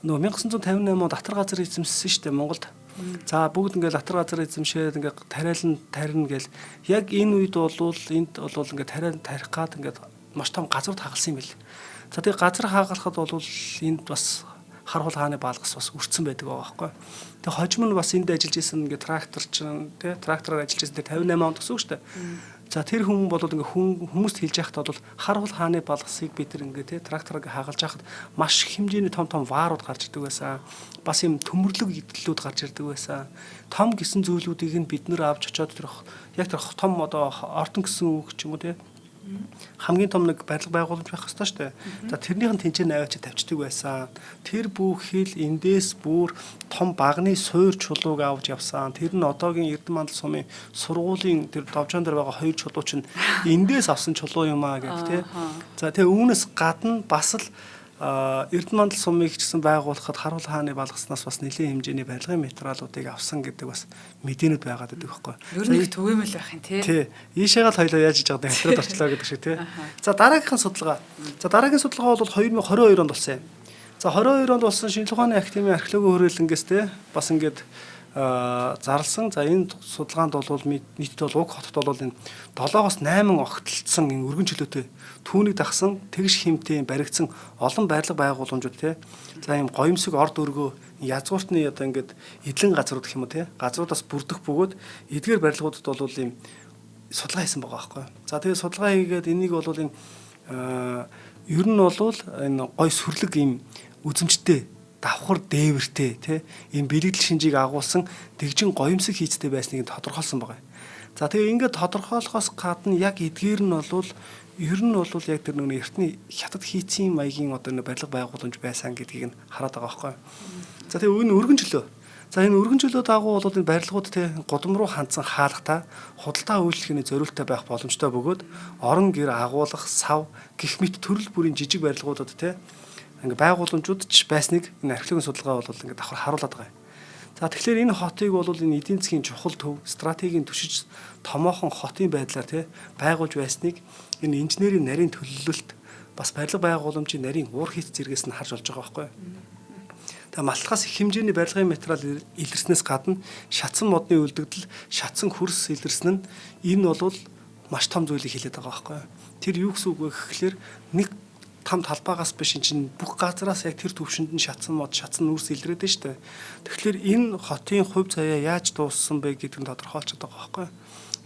нөгөө 1958 онд атар газар эзэмшсэн шүү дээ Монголд. За бүгд ингээд атар газар эзэмшээд ингээд тариалан тарина гэл яг энэ үед бол энд бол ингээд тариалан тарих гад ингээд маш том газрууд хагалсан юм бэл. За тэгээ газар хагалахад бол энд бас хар хул хааны балгас бас өртсөн байдаг байгаа байхгүй. Тэгээ хожим нь бас энд ажиллаж исэн ингээд трактор чинь тий трактороор ажиллаж исэн тэр 58 онд гэсэн үг шүү дээ. За тэр хүн бол ингээ хүмүүст хэлж яхад бол хар хул хааны балгасыг бид тэр ингээ тий трактороор хагалж яхад маш хэмжээний том том ваарууд гарч ирдэг байсан. Бас юм төмөрлөг идлүүд гарч ирдэг байсан. Том гисэн зүйлүүдийг нь бид нэр авч очиод тэр яг тэр том одоо ортон гэсэн үг ч юм уу тий хамгийн том нэг барилга байгууламж байх ёстой шүү дээ. За тэрнийх нь тэнцэн аваач тавьчихдаг байсан. Тэр бүх хил эндээс бүр том багны суур чулууг авч явсан. Тэр нь одоогийн Эрдэнэ мандал сумын сургуулийн тэр довжоон дээр байгаа хоёр чулуу чинь эндээс авсан чулуу юм аа гэх тий. За тэгээ үүнээс гадна бас л Эрдэнэ мандал сумыг ч гэсэн байгуулахад Харвал хааны балгаснаас бас нэлээн хэмжээний барилгын материалуудыг авсан гэдэг бас мэдээнүүд байгаад байдаг байхгүй. Ер нь их түгээмэл байх юм тий. Тий. Ийшээгээ л хоёлоо яаж иж байгаа хятраад орчлоо гэдэг шиг тий. За дараагийнхан судалгаа. За дараагийн судалгаа бол 2022 онд болсон юм. За 22 онд болсон шинжлэх ухааны академийн археологийн хүрээлэнгээс тий бас ингээд зарласан. За энэ судалгаанд бол нийтдээ бол уг хотод бол энэ 7-оос 8 огтлцсон энэ өргөн чөлөөтэй түүнийг дагсан тэгш хэмтэй баригдсан олон барилга байгууламжууд тий. За ийм гоёмсог орд өргөө язгууртны одоо ингээд эдлэн газрууд гэх юм уу тий. Газруудаас бүрдэх бөгөөд эдгээр барилгуудад бол ийм судалгаа хийсэн байгаа байхгүй. За тэгээ судалгаа хийгээд энийг бол энэ ер нь бол энэ гой сүрлэг ийм үзэмжтэй давхар дээвэртэй тий ийм бэлэгдэл шинжийг агуулсан дэгжин гоёмсог хийцтэй байсныг тодорхойлсон байгаа. За тэгээ ингээд тодорхойлохоос гадна яг эдгээр нь бол ер нь бол яг тэр нэг эртний хятад хийцийн маягийн одоо нэг барилга байгууламж байсан гэдгийг нь хараад байгаа байхгүй. За тэгээ энэ өргөн чөлөө. За энэ өргөн чөлөө дагуу бол энэ барилгууд те гудам руу хандсан хаалгатай худалдаа үйлчлэгээний зориулттай байх боломжтой бөгөөд орон гэр агуулгах сав гэх мэт төрөл бүрийн жижиг барилгуудад те ингээ байгууламжууд ч байсныг энэ археологийн судалгаа бол ингээ давхар харуулад байгаа юм. За тэгэхээр энэ хотыг бол энэ эдийн засгийн чухал төв, стратегийн түшиж томоохон хотын байдлаар тий байгуулж байсныг энэ инженерийн нарийн төлөвлөлт бас барилга байгууламжийн нарийн уур хийц зэргээс нь харж болж байгаа байхгүй юу. Тэгээ малтгаас их хэмжээний барилгын материал илэрснээс гадна шатсан модны үлдэгдэл, шатсан хөрс илэрсэн нь энэ бол маш том зүйлийг хэлээд байгаа байхгүй юу. Тэр юу гэсэн үг вэ гэхлээр нэг там талбайгаас биш эн чинь бүх газараас яг тэр төвшөнд нь шатсан мод, шатсан нүрс илрээд нь шүү дээ. Тэгэхээр энэ хотын хувь заяа яаж дууссан бэ гэдг нь тодорхойлчиход байгаа байхгүй юу.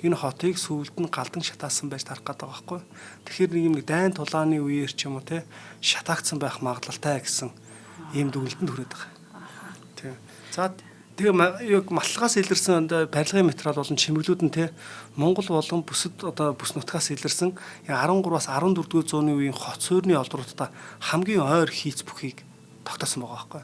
Энэ хотыг сүүлд нь галдан шатаасан байж тарах гэдэг байгаа байхгүй юу. Тэгэхээр нэг юм нэг дайн тулааны үеэр ч юм уу те шатаагдсан байх магадлалтай гэсэн ийм дүгнэлтэнд хүрээд байгаа. Тийм. За тэгээ яг маллагаас илэрсэн одоо барилгын материал болон чимэглүүд нь те Монгол болон бүсэд одоо бүс нутгаас илэрсэн 13-аас 14 дугаар зууны үеийн хот суурны олдруудтай хамгийн ойр хийц бүхийг тогтоосон байгаа байхгүй.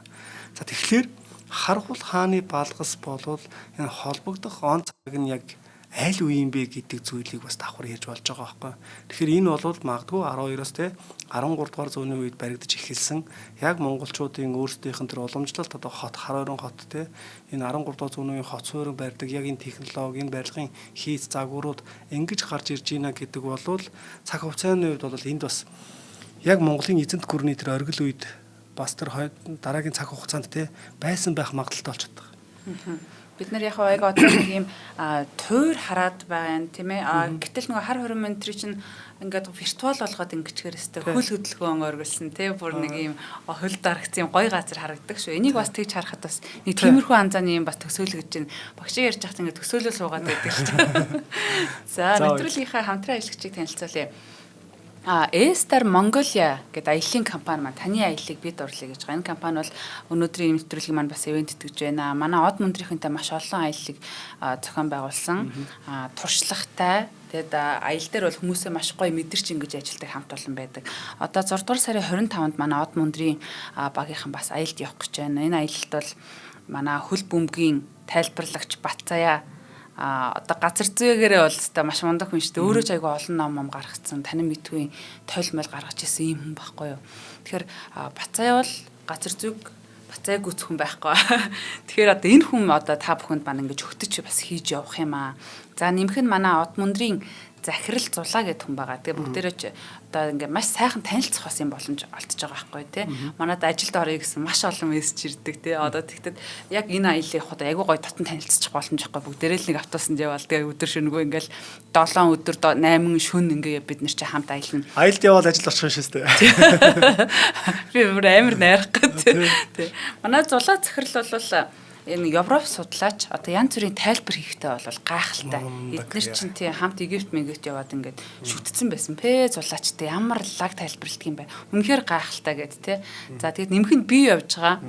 За тэгэхээр Харгуул хааны балгас болвол энэ холбогдох он цаг нь яг аль үе юм бэ гэдэг зүйлийг бас давхар ярьж болж байгаа байхгүй. Тэгэхээр энэ бол магадгүй 12-оос те 13 дугаар зууны үед баригдаж эхэлсэн яг монголчуудын өөрсдийнх нь тэр уламжлалт одоо хот хар ойрон хот те энэ 13 дугаар зууны үеийн хот суурин барьдаг яг энэ технологи энэ барилгын хийц загварууд ингэж гарч ирж байна гэдэг бол цаг хугацааны үед бол энд бас яг Монголын эзэнт гүрний тэр оргил үед бас тэр дараагийн цаг хугацаанд те байсан байх магадлалтай болчиход байгаа. Бид нар яг яг одоо нэг юм туур хараад байгаа юм тийм ээ. Гэтэл нөгөө хар хорин мөнтрий чинь ингээд виртуал болгоод ингэчгээр өстэй хөл хөдөлгөөн оргилсан тий бүр нэг юм хөл дарагцсан юм гой газар харагддаг шүү. Энийг бас тэгж харахад бас нэг тиймэрхүү анзааны юм бас төсөөлөгдөж байна. Багшиг ярьж байхад ингээд төсөөлөл суугаад байдаг л тий. За нэвтрүүлгийнхаа хамтран ажиллагчийг танилцуулъя. A-Star Mongolia гэдэг аяллаа компани маань таны аяллыг бид орлоё гэж байгаа. Энэ компани бол өнөөдрийн нэвтрүүлгийг маань бас ивент итгэж байна. Манай од мөндрийнхэнтэй маш олон аяллыг зохион байгуулсан. Туршлагатай. Тэгээд аялал дээр бол хүмүүсээ маш гоё мэдэрч ингэж ажилладаг хамт олон байдаг. Одоо 6 дугаар сарын 25-нд манай од мөндрийн багийнхан бас аялалд явах гэж байна. Энэ аялалд бол манай хөл бөмбөгийн тайлбарлагч Батцаяа одоо газар зүйгээрээ бол өстой маш мундаг хүн шүү дээ. Өөрөө ч айгүй олон ном ном гаргацсан, танин мэдгүй тойл мол гаргаж ирсэн юм хүн байхгүй юу. Тэгэхээр Бацаа бол газар зүйг Бацааг гүйцэх хүн байхгүй. Тэгэхээр одоо энэ хүн одоо та бүхэнд маань ингэж өгтөж бас хийж явах юм аа. За нэмэх нь манай од мөндрийн захирал зулаа гэдэг хүн байгаа. Тэгээ бүгдээрээ ч одоо ингээ маш сайхан танилцах бас юм боломж олдож байгаа байхгүй тий. Манад ажилд орё гэсэн маш олон мессеж ирдэг тий. Одоо тэгтэл яг энэ аяллаа явахад айгүй гоё дотн танилцчих боломж байхгүй. Бүгдээрээ л нэг автобусанд яваал тэгээ өдөр шөнөгүй ингээл 7 өдөр 8 шөнө ингээ бид нар чи хамт аялна. Аялд явбал ажил очих юм шүү дээ. Би бүр амар найрах гэдэг тий. Манай зулаа захирал бол энэ Европ судлаач одоо янз бүрийн тайлбар хийхтэй бол гайхалтай. Эднэр чинь тий хамт Египт мегипт яваад ингээд шүтцэн байсан. Пэ зулаачтай ямар лаг тайлбарладаг юм бэ? Үнэхээр гайхалтай гэд тий. За тэгээд нэмэх нь би явж байгаа.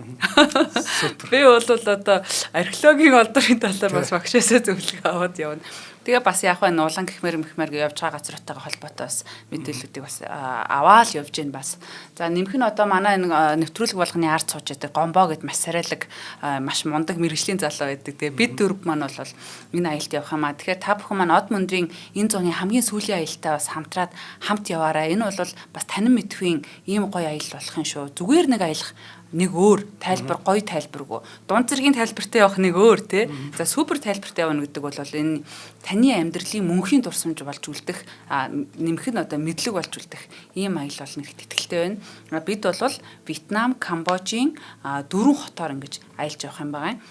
Би бол одоо археологийн олдрын талаар бас багшаасаа зөвлөгөө аваад явна. Тэгээ бас яг вэ нуулан гэхмэр мэхмэр гэж явж байгаа газруудтайгаа холбоотой бас мэдээллүүдийг бас аваал явж гин бас. За нэмэх нь одоо манай энэ нэвтрүүлэг болгоны ард сууж байдаг Гомбо гэд маш царайлаг маш мундаг мэрэгжлийн залуу байдаг. Тэгээ бид дөрөв маань бол энэ аялалд явах юм а. Тэгэхээр та бүхэн маань од мөндрийн энэ зууны хамгийн сүүлийн аялалтаа бас хамтраад хамт яваарай. Энэ бол бас танин мэдхийн ийм гоё аялал болох юм шүү. Зүгээр нэг аялах нэг өөр тайлбар, гоё тайлбаргүй. Дунд зэргийн тайлбартай явах нэг өөр тий. За супер тайлбартай явна гэдэг бол энэ таны амьдралын мөнхийн дурсамж болж үлдэх, нэмэх нь одоо мэдлэг болж үлдэх ийм аялал болно гэдэгт итгэлтэй байна. Бид бол Вьетнам, Камбожийн дөрвөн хотоор ингэж аялж явах юм байгаа юм.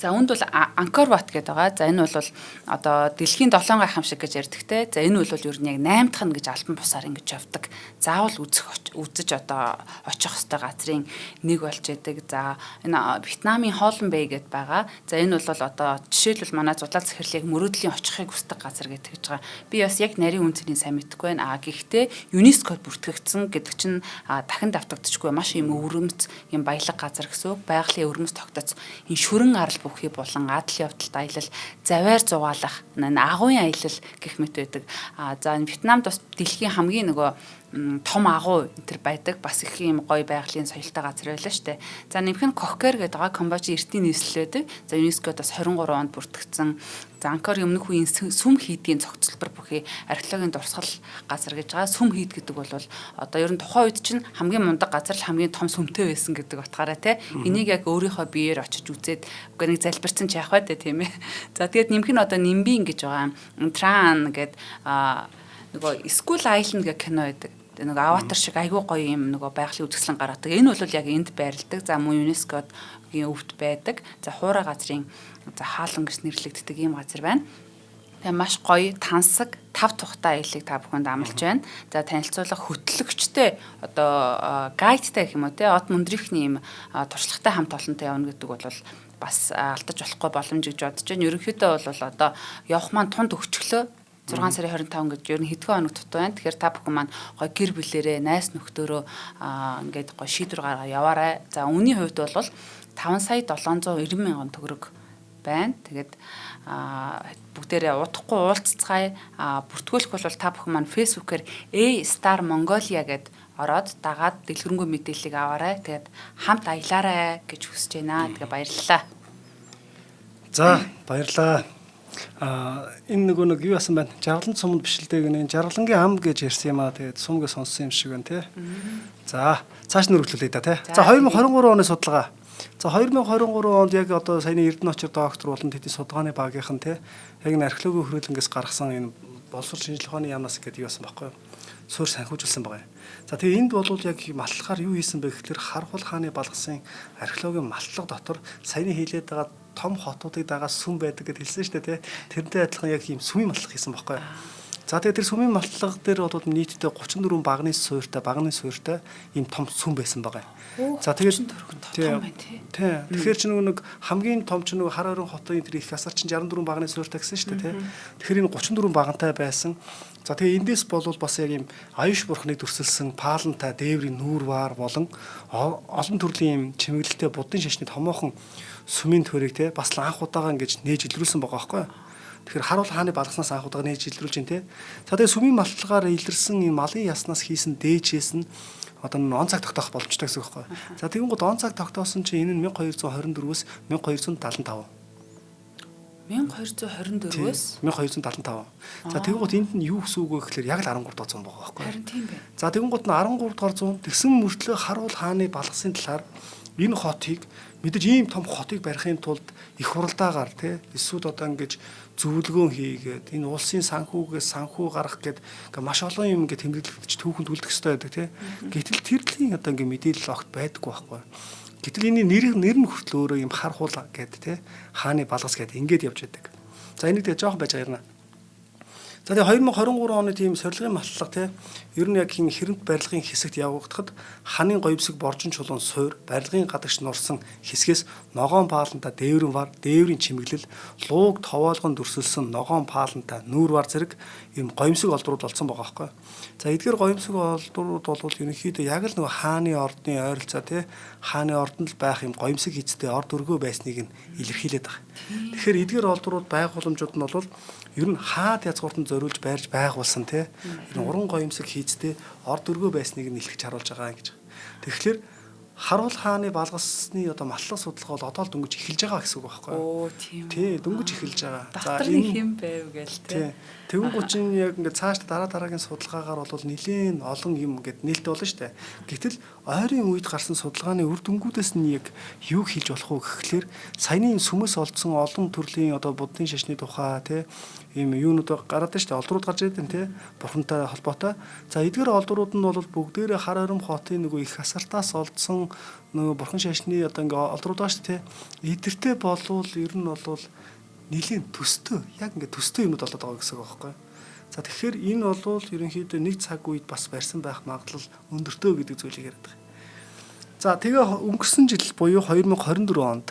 За үүнд бол Ангкор Ват гэдэг байгаа. За энэ бол одоо дэлхийн 7 гайхамшиг гэж ярьдаг те. За энэ бол ер нь яг 8 дахь нь гэж албан бусаар ингэж явдаг. Заавал үзэж одоо очих ёстой газрын нэг болж яадаг. За энэ Вьетнамын Хоолн Бэй гэдээ байгаа. За энэ бол одоо жишээлбэл манай зудлаа захирлыг мөрөөдлийн очихыг хүсдэг газар гэж тэгж байгаа. Би бас яг нарийн үнцнийг сайн мэдэхгүй байна. А гэхдээ ЮНЕСКОд бүртгэгдсэн гэдэг чинь дахин давтагдчихгүй маш юм өвөрмөц юм баялаг газар гэсэн үг. Байгалийн өвөрмөц тогтоц энэ шүрэн арал бүхий болон адал явдалт аялал, завиар зугаалах, агуйн аялал гэх мэт байдаг. А за Вьетнамд бас дэлхийн хамгийн нөгөө том агуу энэ төр байдаг. Бас их юм гоё байгалийн соёлтой газар байлаа штэ. За нэмэх нь Кохкер гэдэг байгаа Камбожийн эртний нийслэл байдаг. За ЮНЕСКОд бас 23 онд бүртгэгдсэн. За Анкор өмнөх үеийн сүм хийдгийн цогцлбор бүхий археологийн дурсгал газар гэж байгаа. Сүм хийд гэдэг бол одоо ер нь тухайн үед чинь хамгийн мундаг газар л хамгийн том сүмтэй байсан гэдэг утгаараа те. Энийг яг өөрийнхөө биеэр очиж үзээд үгүй нэг залбирсан ч яах вэ тийм ээ. За тэгээд нэмэх нь одоо Нимбин гэж байгаа. Тран гэдэг нөгөө School Island гэх кино байдаг. Нөгөө аватар шиг айгүй гоё юм нөгөө байгалийн үзэсгэлэн гаргадаг. Энэ бол яг энд байрладаг. За мөн ЮНЕСКОгийн өвд байдаг. За хуурай газрын за хаалан гэж нэрлэгддэг ийм газар байна. Тэгээ маш гоё тансаг тав тухтай аяллыг та бүхэнд амлаж байна. За танилцуулга хөтлөгчтэй одоо гайдтай гэх юм уу те од мөндрийнхний ийм туршлагатай хамт олонтой явна гэдэг бол бас алдаж болохгүй боломж гэж бодож байна. Ерөнхийдөө бол одоо явах маань тунд өгчлөө 6 сарын 25 гэж ер нь хэдхэн хоног дутуу байна. Тэгэхээр та бүхэн маань гой гэр бүлэрээ, найз нөхдөөрөө ингээд гой шийдвэр гаргаа яваарай. За үнийн хувьд бол 5 сая 790 мянган төгрөг байна. Тэгээд бүгдээрээ удахгүй уулзцгаая. Бүртгүүлэх бол та бүхэн маань Facebook-ээр A Star Mongolia гэд ороод дагаад дэлгэрэнгүй мэдээллийг аваарай. Тэгээд хамт аялаарай гэж хүсэж байна. Тэгээ баярлалаа. За баярлалаа. Энэ нөгөө нэг юу яасан байна? Жаргалан суманд бишлдэг гэнэ. Жаргалангийн ам гэж ярьсан юм аа. Тэгээд сумгээ сонссон юм шиг байна тий. За цааш нь үргэлжлүүлье да тий. За 2023 оны судалгаа. За 2023 онд яг одоо саяны Эрдэнэ очир доктор болон тэдний судалгааны багийнхан тий яг энэ археологийн хүрээлэнгээс гаргасан энэ боловсрол шинжилгээ ухааны яамнаас гэдэг юу яасан байхгүй юу? Суурь санхүүжилсэн байгаа юм. За тэгээ энд бол яг малтлахаар юу хийсэн бэ гэхэлэр Хархуул хааны балгасын археологийн малтлага дотор саяны хийлээд байгаа том хотуудыг дагаа сүм байдаг гэд хэлсэн шүү дээ тий. Тэрнтэй адилхан яг ийм сүмийн малтлага хийсэн байхгүй юу? За тэгээ тэр сүмийн малтлага дээр бол нийтдээ 34 багны суурьтай ийм том сүм байсан байгаа юм. За тэгээд том байна тий. Тэгэхээр чи нөгөө нэг хамгийн том чи нөгөө хар орон хотын тэр их асар чинь 64 багны суурьтай гэсэн шүү дээ тий. Тэгэхээр энэ 34 багантай байсан. За тэгээ эндээс болвол бас яг ийм аюуш бурхныг дүрсэлсэн паалантай дээврийн нүүр ваар болон олон төрлийн ийм чимэглэлтэй буддын шашны томоохон сүмийн төрийг те бас л анх удаага ингэж нээж илрүүлсэн байгаа байхгүй юу? Тэгэхээр харуул хааны балгаснаас анх удаага нээж илрүүлж байна те. За тэгээ сүмийн малтлагаар илэрсэн ийм малын яснаас хийсэн дээжээс нь одоо он цаг тогтоох боломжтой гэсэн үг байхгүй юу? За тэгэнгүүт он цаг тогтоосон чинь энэ нь 1224-өөс 1275. 1224-өөс 1275. За тэгэнгүүт энд нь юу гэсэн үг вэ гэхэлэр яг л 13 дугаар зуун байгаа байхгүй юу? Харин тийм байна. За тэгэнгүүт нь 13 дугаар зуун тэгсэн мөртлөө харуул хааны балгасын талаар энэ хотыг мэдээж ийм том хотыг барихын тулд их хуралдаагаар тий эсвэл одоо ингэж зөвлөгөөн хийгээд энэ улсын санхүүгээс санхүү гаргах гээд ингээ маш олон юм ингээ тэмдэглэгдэж түүхэнд үлдэх ёстой байдаг тий. Гэтэл тэрлийн одоо ингээ мэдээлэл огт байдаггүй байхгүй. Гэтэл энэний нэр нь хүртэл өөрөө юм хархуул гээд тий хааны балгас гээд ингээд явж байдаг. За энийг тэгээ жоохон байж байгаа юм. За тэгээ 2023 оны тийм сорилгын малтлага тий ер нь яг хин хэрэмт барилгын хэсэгт явагдахад ханын гоёмсог боржин чулуун суур барилгын гадагш нурсан хэсгээс ногоон паалантай дээврэн вар, дээврийн чимэглэл, лууг товоолгон дүрсэлсэн ногоон паалантай нүүр вар зэрэг ийм гоёмсог олдрууд олцсон байгаа байхгүй. За эдгээр гоёмсог олдрууд бол ерөнхийдөө яг л нөгөө хааны ордны ойролцоо тий хааны ордонд л байх юм гоёмсог эзтэй орд өргөө байсныг нь илэрхийлээд байгаа. Тэгэхээр эдгээр олдрууд байгууламжууд нь бол Ер нь хаад язгууртанд зориулж байрж байгуулсан тий. Ер нь уран гоёмсог хийцтэй орд өргөө байсныг нь илтгэж харуулж байгаа гэж. Тэгэхээр Харуул хааны балгасны одоо маллах судалгаа бол одоо л дөнгөж эхэлж байгаа гэсэн үг байхгүй юу? Оо тийм. Тий, дөнгөж эхэлж байгаа. За энэ хэн байв гээл тий. Тэгвэл чинь яг ингээд цааш дараа дараагийн судалгаагаар бол нэлээд олон юм ингээд нээлттэй болно шүү дээ. Гэтэл ойрын үед гарсан судалгааны үр дүнгуудээс нь яг юу хэлж болох вэ гэхлээр саяны сүмэс олдсон олон төрлийн одоо буддын шашны тухай тий ийм юунууд гараад байна шүү дээ. Олдрууд гарч ирээд байна тий. Бурхантай холбоотой. За эдгээр олдрууд нь бол бүгдээрээ хар орим хотын нөгөө их асартаас олдсон нөгөө бурхан шашны одоо ингээ олдрууд байгаа шүү дээ тий. Эдэртэй болвол ер нь бол нэлийн төстэй яг ингээ төстэй юмуд болоод байгаа гэсэн үг байхгүй. За тэгэхээр энэ болвол ерөнхийдөө нэг цаг үед бас барьсан байх магадлал өндөртөө гэдэг зүйлийг яриад байгаа. За тэгээ өнгөрсөн жил буюу 2024 онд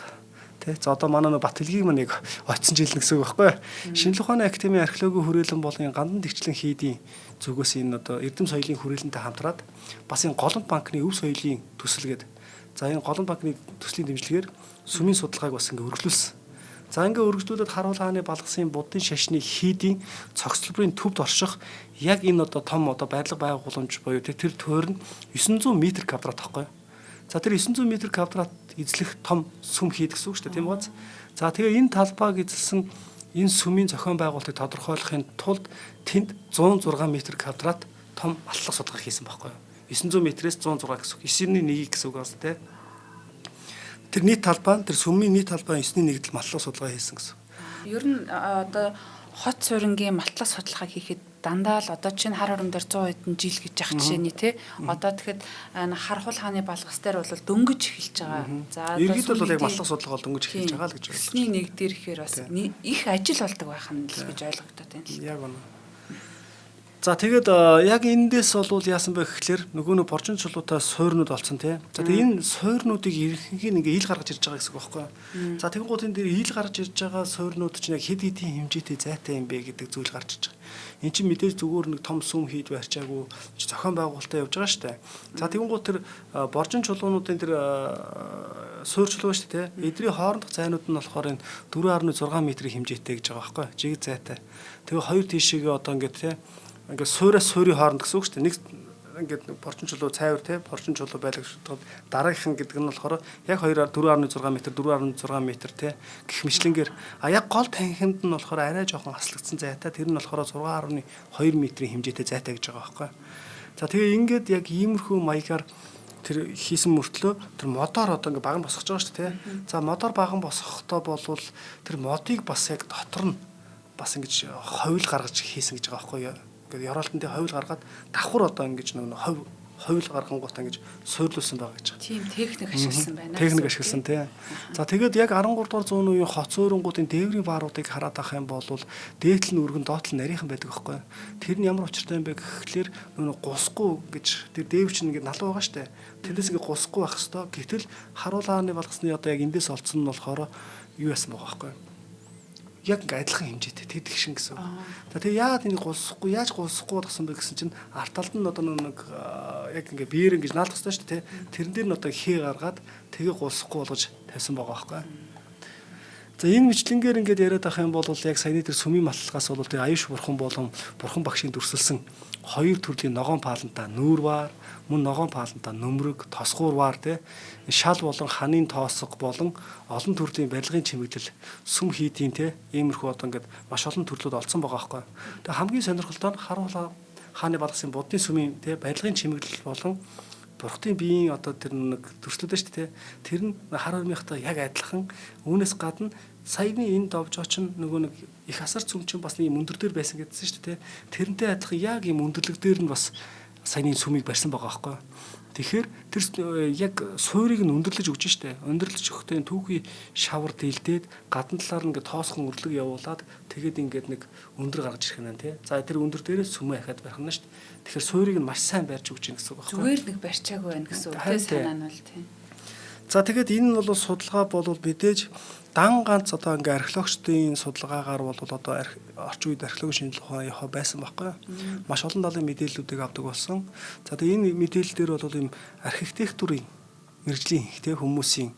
тий за одоо манай нөө Бат-Хэлгийг маань яг очсон жил гэсэн үг байхгүй. Шинжлэх ухааны академийн археологийн хүрээлэн болон гандан тэгчлэн хийдийн зүгээс энэ одоо эрдэм соёлын хүрээлэнтэй хамтраад бас энэ Голомт банкны өв соёлын төсөл гээд за энэ Голомт банкны төслийн дэмжлэгээр сүмийн судалгааг бас ингээ өргөжлүүлсэн. За ингээ өргөжлүүлээд Харуул хааны балгасын буддын шашны хийдийн цогцлборын төвд орших яг энэ одоо том одоо барилга байгууламж буюу тэр туйр нь 900 м квадрат байхгүй. За тэр 900 м квадрат эзлэх том сүм хийд гэсэн үг шүү дээ, тийм үү? За тэгээ энэ талбайг эзэлсэн энэ сүмийн зохион байгуулалтыг тодорхойлохын тулд тэнд 106 м квадрат том алтлах судалгаа хийсэн байхгүй юу? 900 м-ээс 106 гэсэн үг. 9-ний 1 гэсэн үг бас тийм. Тэр нийт талбай нь тэр сүмийн нийт талбай 9-ний 1-д малтлах судалгаа хийсэн гэсэн. Ер нь одоо хот суурингийн малтлах судалгаа хийхэд дандаа л одоо чинь хар хором дээр 100 хэдэн жил гэж яах жишээний тий. Одоо тэгэхэд Хархуул хааны балгас дээр бол дөнгөж эхэлж байгаа. За иргэд бол яг малтлах судалгаа бол дөнгөж эхэлж байгаа л гэж ойлгож. 9-ний 1 дээр ихээр бас их ажил болдог байх нь л гэж ойлгогдоод байна л. Яг үнэ. За тэгээд яг эндээс бол яасан бэ гэхлээр нөгөө нэг боржин чулуутай суурнууд олцсон тий. За тэгээд энэ суурнуудыг ерөнхийд ингээ ил гаргаж ирж байгаа гэсэн үг байхгүй юу? За тэгэн гут энэ дээр ил гарч ирж байгаа суурнууд чинь яг хэд хэдийн хэмжээтэй зайтай юм бэ гэдэг зүйл гарч ирж байгаа. Энд чинь мэдээж зүгээр нэг том сүм хийж барьчаагүй зохион байгуулалтаа явж байгаа шүү дээ. За тэгэн гут тэр боржин чулуунуудын тэр суур чулуу шүү дээ тий. Эдний хоорондох зайнууд нь болохоор энэ 4.6 м-ийн хэмжээтэй гэж байгаа байхгүй юу? Жиг зайтай. Тэгээ хоёр тийшээгээ одоо ингээ тий ингээд суураас суурийн хооронд гэсэн үг шүү дээ. Нэг ингээд борчин чулуу цайвар те борчин чулуу байлгагдаад дараагийнх нь гэдэг нь болохоор яг 2 4.6 м 4.6 м те гэх мэтлэнгээр а яг гол танхимд нь болохоор арай жоохон аслагдсан зайтай тэр нь болохоор 6.2 м-ийн хэмжээтэй зайтай гэж байгаа байхгүй. За тэгээ ингээд яг иймэрхүү маягаар тэр хийсэн мөртлөө тэр модоор одоо ингээ баган босгож байгаа шүү дээ те. За модоор баган босгохдоо болвол тэр модыг бас яг дотор нь бас ингэж ховил гаргаж хийсэн гэж байгаа байхгүй юу? Ингээд ёроолтон дээр ховил гаргаад давхар одоо ингэж нэг ховил гаргангуудаа ингэж суурлуулсан байгаа гэж. Тийм техник ашигласан байна. Техник ашигласан тий. За тэгээд яг 13 дугаар зууны үеийн хот суурангуудын дээврийн бааруудыг хараад авах юм бол дээдл нь өргөн доотлол нь нарийнхан байдаг байхгүй. Тэр нь ямар учиртай юм бэ гэхлээр нөгөө гусгүй гэж тэр дээвэр чинь ингээд налуу байгаа штэ. Тэндээс ингээд гусгүй байх хэвээр. Гэтэл Харуул хааны балгасны одоо яг эндээс олдсон нь болохоор юу яасан байгаа байхгүй яг ингээ адилхан хэмжээтэй тэд гişин гэсэн. За тэгээ яагаад энийг гулсахгүй яаж гулсахгүй болгосон бэ гэсэн чинь арт талд нь одоо нэг яг ингээ биеэр ингэж наалдах хэрэгтэй шүү дээ. Тэрэн дээр нь одоо хээ гаргаад тэгээ гулсахгүй болгож тавьсан байгаа байхгүй. За энэ мэтлэнгээр ингээд яриад авах юм бол яг саяны тэр сүмийн маллагаас бол тэр аюуш бурхан болон бурхан багшийн дүрсэлсэн хоёр төрлийн ногоон паалантаа нүүр ваар, мөн ногоон паалантаа нөмрөг, тосгуур ваар те шал болон ханын тоосго болон олон төрлийн барилгын чимэглэл, сүм хийдийн те иймэрхүү одоо ингээд маш олон төрлүүд олцсон байгаа байхгүй. Тэгээ хамгийн сонирхолтой нь Харуул хааны балгасын буддын сүмийн те барилгын чимэглэл болон бурхтын биеийн одоо тэр нэг төрслүүд шүү дээ. Тэр нь хар хормынхтай яг адилхан. Үүнээс гадна саяны энэ довжооч нь нөгөө нэг их асар цөм чинь бас нэг юм өндөр дээр байсан гэдсэн шүү дээ. Тэрнтэй адилхан яг юм өндөрлөг дээр нь бас саяны сүмийг барьсан байгаа байхгүй. Тэгэхээр тэр яг суурийг нь өндөрлөж өгч штэ. Өндөрлөж өгөхдөө түүхий шавар дийлдээд гадна талаар нь ингээд тоосхон өрлөг явуулаад тэгээд ингээд нэг өндөр гаргаж ирэх юм тий. За тэр өндөр дээрээ сүмээ ахаад барих нь штэ. Тэгэхээр суурийг нь маш сайн барьж өгч юм гэсэн үг байхгүй. Зүгээр нэг барьчаагүй байна гэсэн үг тий санаа нь бол тий. За тэгээд энэ нь бол судалгаа бол мэдээж дан ганц одоо ингээ археологчдын судалгаагаар бол одоо орчин үед археологийн шинжилгээ ухаан явах байсан байхгүй. Маш олон талын мэдээллүүдийг авдаг болсон. За тэгээд энэ мэдээлэл дээр бол ийм архитектурын мэргэжлийн ихтэй хүмүүсийн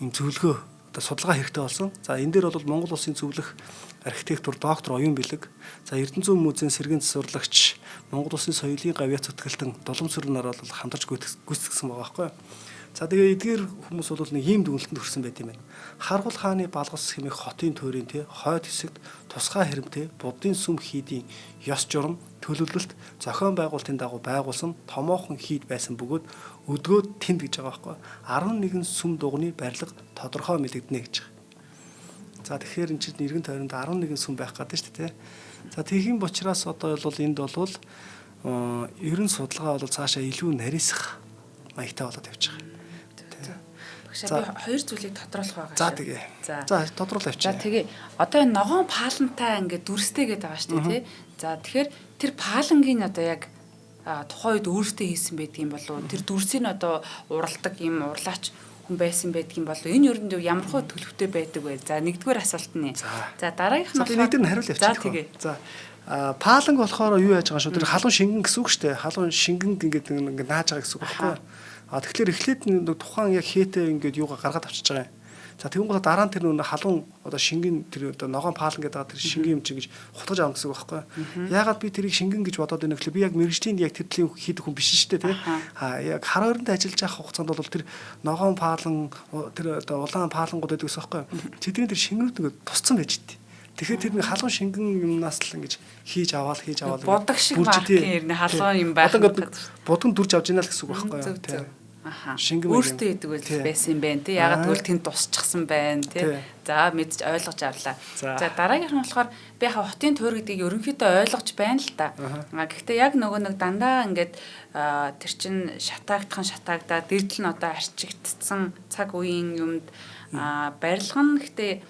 ийм зөвлөгөө одоо судалгаа хэрэгтэй болсон. За энэ дээр бол Монгол улсын зөвлөх архитектур доктор Оюун Бэлэг, за Эрдэнэ зүүн музейн сэргээн засварлагч, Монгол улсын соёлын гавьяат зүтгэлтэн Доломсөр нар бол хамтарч гүйцэтгсэн байгаа байхгүй. За тэгээ эдгээр хүмүүс бол нэг ийм дүгнэлтэнд хүрсэн байт юм байна. Харгуул хааны балгас хэмээх хотын туйрын тэ хойд хэсэгт тусгай хэрэмтэй буддын сүм хийдийн ёс журам төлөвлөлт зохион байгуулалтын дагуу байгуулсан томоохон хийд байсан бөгөөд өдгөө тэнд гэж байгаа байхгүй. 11 сүм дугны барилга тодорхой мэлэгдэнэ гэж байгаа. За тэгэхээр эн чинь эргэн тойронд 11 сүм байх гэдэг шүү дээ. За тэгхийн учраас одоо бол энд бол ерөн судалгаа бол цаашаа илүү нарийсах маягтай болоод явж байгаа. Багшаа би хоёр зүйлийг тодруулах байгаа. За тэгээ. За тодруулаа явчих. За тэгээ. Одоо энэ ногоон паалантай ингээд дүрстэй гэдэг байгаа шүү дээ, тий. За тэгэхээр тэр паалангийн одоо яг тухайн үед өөртөө хийсэн байдгийн болов тэр дүрсийг одоо уралдаг юм урлаач хүн байсан байдгийн болов энэ өрөнд ямар хөө төлөвтэй байдаг вэ? За нэгдүгээр асуулт нь. За дараагийнх нь болохоор нэг дээр нь хариул явчих. За тэгээ. За пааланг болохоор юу яаж байгаа шүү. Тэр халуун шингэн гэсэн үг шүү дээ. Халуун шингэн ингээд ингээд нааж байгаа гэсэн үг байхгүй юу? А тэгэхээр эхлээд нэг тухайн яг хээтэй ингээд юугаа гаргаад авчиж байгаа юм. За тэгэн гол дараа нь тэр нөө халуун одоо шингэн тэр одоо ногоон паалан гэдэг байгаа тэр шингэн юм чинь гэж хутгаж авах гэсэн үг байхгүй юу? Яагаад би тэрийг шингэн гэж бодоод байна гэхлээр би яг мэрэгжлийн яг тэр төрлийн хийдэг хүн биш шүү дээ тий. А яг хар ойронд ажиллаж явах хугацаанд бол тэр ногоон паалан тэр одоо улаан паалангууд байдаг гэсэн байхгүй юу? Тэдний тэр шингэнүүд ингээд тусцсан байж тээ. Тэгэхээр тэр нэг халуун шингэн юмнаас л ингэж хийж аваад будаг шиг маркийн ирнэ халуун юм байх. Одоо ингээд будган дүрж авч ийна л гэсэн үг байхгүй юу? Тий. Аха. Өөртөө идэг байсан юм байна тий. Ягаад гэвэл тэнд тусчихсан байна тий. За мэдж ойлгож авлаа. За дараагийнх нь болохоор би яха хотын туур гэдгийг ерөнхийдөө ойлгож байна л та. А гэхдээ яг нөгөө нэг дандаа ингээд тэр чин шатаагдхан шатаагдаа дэрдэл нь одоо арчигдсан цаг үеийн юмд барилга нь гэхдээ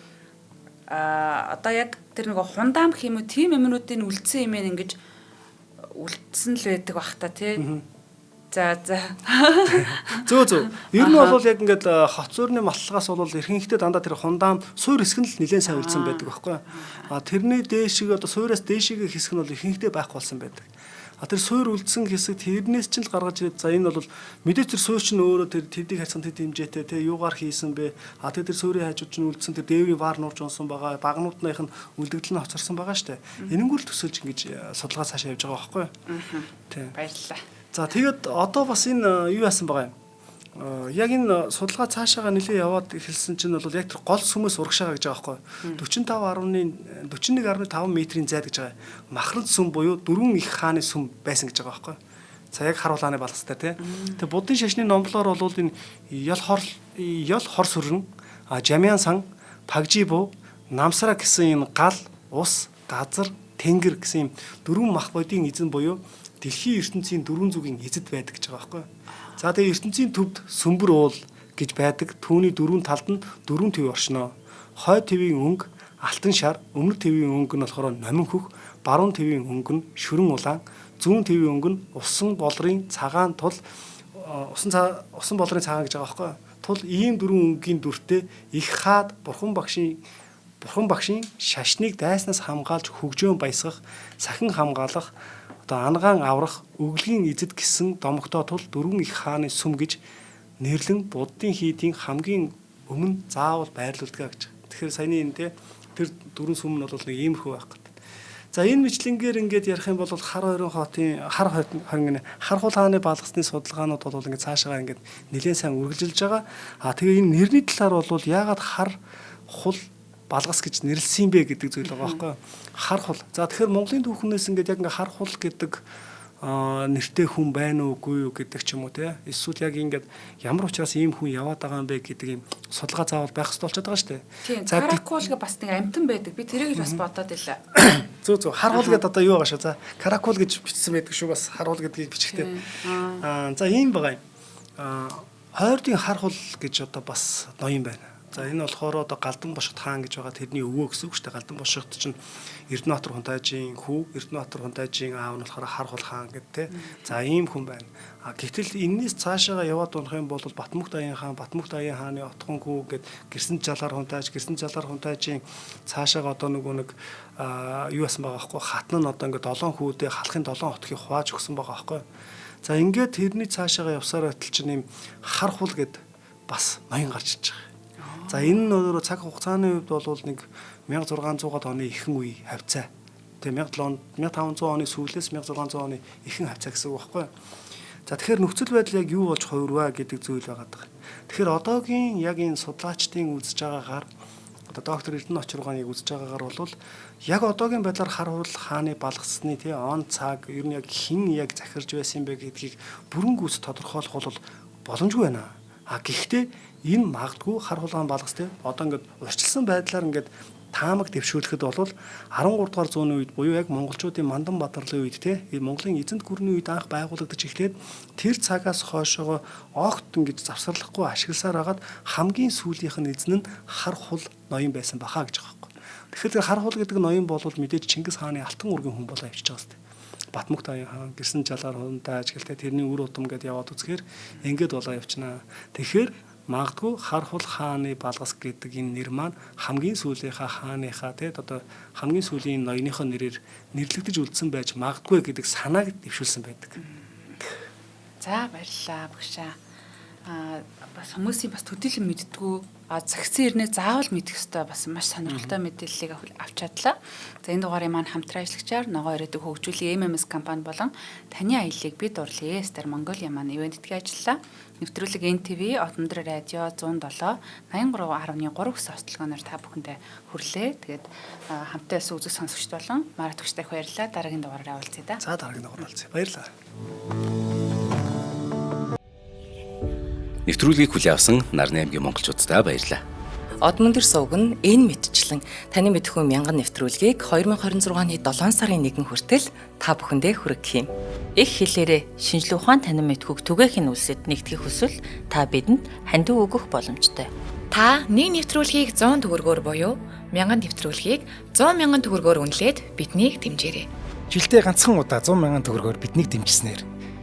одоо яг тэр нөгөө хундаам гэх юм уу тийм юмнуудын үлдсэн юм ингэж үлдсэн л байдаг бах та тий. За за. Зөө зөө. Ер нь бол яг ингээд хот суурны матлагаас бол эрхэнхтэй дандаа тэр хундаам суур хэсэг нь л нэлээд сайн үлдсэн байдаг байхгүй. А тэрний дээшиг одоо суураас дээшигээ хэсэг нь бол эрхэнхтэй байхгүй болсон байдаг. А тэр суур үлдсэн хэсэг тэрнээс чинь л гаргаж ирээд за энэ бол мэдээж тэр суур чинь өөрөө тэр тэдийг харьцан тэд хэмжээтэй те юугаар хийсэн бэ? А тэр суурийн хажууд чинь үлдсэн тэр дээврийн вар нурж унсан байгаа. Багнуудных нь үлдэгдэл нь хоцорсон байгаа штэ. Энэнгүүр л төсөөлж ингэж судалгаа цаашаа явж байгаа байхгүй. Тийм. Баярлалаа. За тэгээд одоо бас энэ юу яасан байгаа юм? Яг энэ судалгаа цаашаага нэлээ яваад эхэлсэн чинь бол яг тэр гол сүмээс урагшаага гэж байгаа байхгүй. 41.5 метрийн зайд гэж байгаа. Махран сүм буюу дөрвөн их хааны сүм байсан гэж байгаа байхгүй. За яг хар улааны балгастай тий. Тэгээ буддын шашны номлоор бол энэ ёл хор сүрэн, жамьян сан, пагжибу, намсра гэсэн энэ гал, ус, газар, тэнгэр гэсэн юм дөрвөн мах бодийн эзэн буюу дэлхийн ертөнцийн дөрвөн зүгийн эзэд байдаг гэж байгаа байхгүй. За тэгээ ертөнцийн төвд сүмбэр уул гэж байдаг. Түүний дөрвөн талд нь дөрвөн төв оршино. Хойд төвийн өнгө алтан шар, өмнөд төвийн өнгө нь болохоор номин хөх, баруун төвийн өнгө нь шүрэн улаан, зүүн төвийн өнгө нь усан болрын цагаан тул усан болрын цагаан гэж байгаа байхгүй. Тул ийм дөрвөн өнгийн дүртэй их хаад бурхан багшийн шашныг дайснаас хамгаалж хөгжөөн баясгах, сахин хамгаалах, одоо ангаан аврах өглөгийн эзэд гэсэн домогтой тул дөрвөн их хааны сүм гэж нэрлэн буддын хийдийн хамгийн өмнө заавал байрлуулдаг гэж. Тэгэхээр саяны энэ те тэр дөрвөн сүм нь бол нэг иймэрхүү байх гэдэг. За энэ мэтлэнгээр ингээд ярих юм бол хар ойрон хотын хар хорин хархуул хааны балгасны судалгаанууд бол ингээд цаашаа ингээд нэлээд сайн үргэлжилж байгаа. А тэгээ энэ нэрний талаар бол яагаад хар хул балгас гэж нэрлсэн бэ гэдэг зүйл байгаа байхгүй юу? Хар хул. За тэгэхээр Монголын түүхнээс ингээд яг ингээд хар хул гэдэг нэртэй хүн байна уугүй юу гэдэг ч юм уу те. Эсвэл яг ингээд ямар учраас ийм хүн яваад байгаа юм бэ гэдэг ийм судалгаа заавал байх хэрэгтэй болчиход байгаа шүү дээ. За каракул гэ бас нэг амтан байдаг. Би тэрийг л бас бодоод илаа. Зөв зөв. Хар хул гэдэг одоо юу байгаа шүү. За каракул гэж бичсэн байдаг шүү бас хар хул гэдгийг бичгтээ. За ийм байгаа юм. Хойрдын хар хул гэж одоо бас ноён байна. За энэ болохоор одоо Галдан бошгот хаан гэж байгаа тэрний өвөө гэсэн үг шүү дээ. Галдан бошгот чинь Эрдэнэбаатар хунтайжийн хүү, Эрдэнэбаатар хунтайжийн аав нь болохоор Хархул хаан гэдэг те. За ийм хүн байна. А гэтэл энэс цаашаага яваад унах юм бол Батмөхт аян хаан, Батмөхт аян хааны отгон хүү гэд гэрсэн жалаар хунтайж, гэрсэн жалаар хунтайжийн цаашаага одоо нөгөө нэг юу яасан байгаа байхгүй хатан нь одоо ингээд 7 хүүдээ халахын 7 хотгийг хувааж өгсөн байгаа байхгүй. За ингээд тэрний цаашаага явсаар байтал чинь ийм Хархул гэд бас ноён гарч иж байгаа. За энэ нь өөрөө цаг хугацааны хувьд бол нэг 1600-аад оны ихэнх үе хавцаа. Тэгээ 1500 оны сүүлээс 1600 оны ихэнх хавцаа гэсэн үг байхгүй юу? За тэгэхээр нөхцөл байдал яг юу болж хувирваа гэдэг зүйл байгаа даа. Тэгэхээр одоогийн яг энэ судлаачдын үзэж байгаагаар одоо доктор Эрдэнэ Очиргааныг үзэж байгаагаар бол яг одоогийн байдлаар хар хул хааны балгасны тий он цаг ер нь яг хэн яг захирж байсан юм бэ гэдгийг бүрэн гүйц тодорхойлох бол боломжгүй байна. А гэхдээ энэ магадгүй хар хулгаан балгас тий одоо ингээд урьдчилсан байдлаар ингээд таамаг дэвшүүлэхэд бол 13 дугаар зууны үед буюу яг монголчуудын Мандан Бадарлын үед те Монголын эзэнт гүрний үед анх байгуулагдаж эхлээд тэр цагаас хойшоогоо огт ингэж завсарлахгүй ашигласаар хагаад хамгийн сүүлийнх нь эзэн нь хар хул ноён байсан баха гэж байгаа байхгүй. Тэгэхээр тэр хар хул гэдэг ноён бол мэдээж Чингис хааны алтан үргийн хүн болоо явчихж байгаа хэвээр. Батмөх таян хаан гэрсэн жалгаар хунтай ажиглалтай тэрний үр удам гэдээ яваад үзэхээр ингээд болоо явчихнаа. Тэгэхээр магадгүй хар хул хааны балгас гэдэг энэ нэр маань хамгийн сүүлийнхаа хааныхаа тий одоо хамгийн сүүлийн ноёныхоо нэрээр нэрлэгдэж үлдсэн байж магадгүй гэдэг санааг дэвшүүлсэн байдаг. За баярлалаа багшаа. Бас хүмүүсийн бас төдийлөн мэддгүү загсан ирнэ заавал мэдэх ёстой бас маш сонирхолтой мэдээллийг авч чадлаа. За энэ дугаарын маань хамтран ажиллагчаар Ногоо ирээдүг хөгжүүлийн MMS компани болон таны аяллыг бид дурлаа. Star Mongolia маань ивээн тэтгэн ажиллаа. Нэвтрүүлэг NTV, Одондөр радио 107 83.3 гэсэн онцлогооноор та бүхэндээ хүрлээ. Тэгээд хамтаа байсан үзэг сонсогчд болон Марат өгчтэй их баярлалаа. Дараагийн дугаараар уулзъя да. За дараагийн дугаараар уулзъя. Баярлалаа. Нэвтрүүлгийг хүлээн авсан Нарны аймгийн монголчууддаа баярлалаа. Одмөндөр сувг нь энэ мэтчлэн таны мэдхүү мянган нэвтрүүлгийг 2026 оны 7 сарын 1 хүртэл та бүхэндээ хүргэх юм. Их хэлээрээ шинжлэх ухаан танин мэдхүйг түгээхийн үлсэд нэгтгэх хүсвэл та бидэнд хандив өгөх боломжтой. Та нэг нэвтрүүлгийг 100 төгрөгөөр буюу 1000 нэвтрүүлгийг 100 мянган төгрөгөөр үнэлээд биднийг дэмжээрэй. Жилдээ ганцхан удаа 100 мянган төгрөгөөр биднийг дэмжсэнээр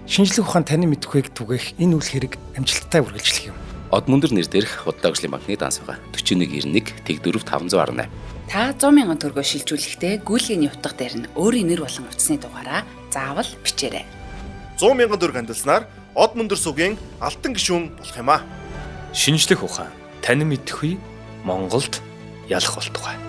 шинжлэх ухаан танин мэдхүйг түгээх энэ үйл хэрэг амжилттай үргэлжлэх юм. Одмөндөр нэр дээрх Худалдаа хөгжлийн банкны данс байгаа. 4191 Тэгдөрөв 518. Та 100 мянган төгрөгөөр шилжүүлэхдээ гүйлгээний утга дээр нь өөрийн нэр болон утасны дугаараа заавал бичээрэй. 100 мянган төгрөг хандилснаар Одмөндөр сугийн алтан гишүүн болох юм аа. Шинжлэх ухаан танин мэдхүй Монголд ялах болтугай.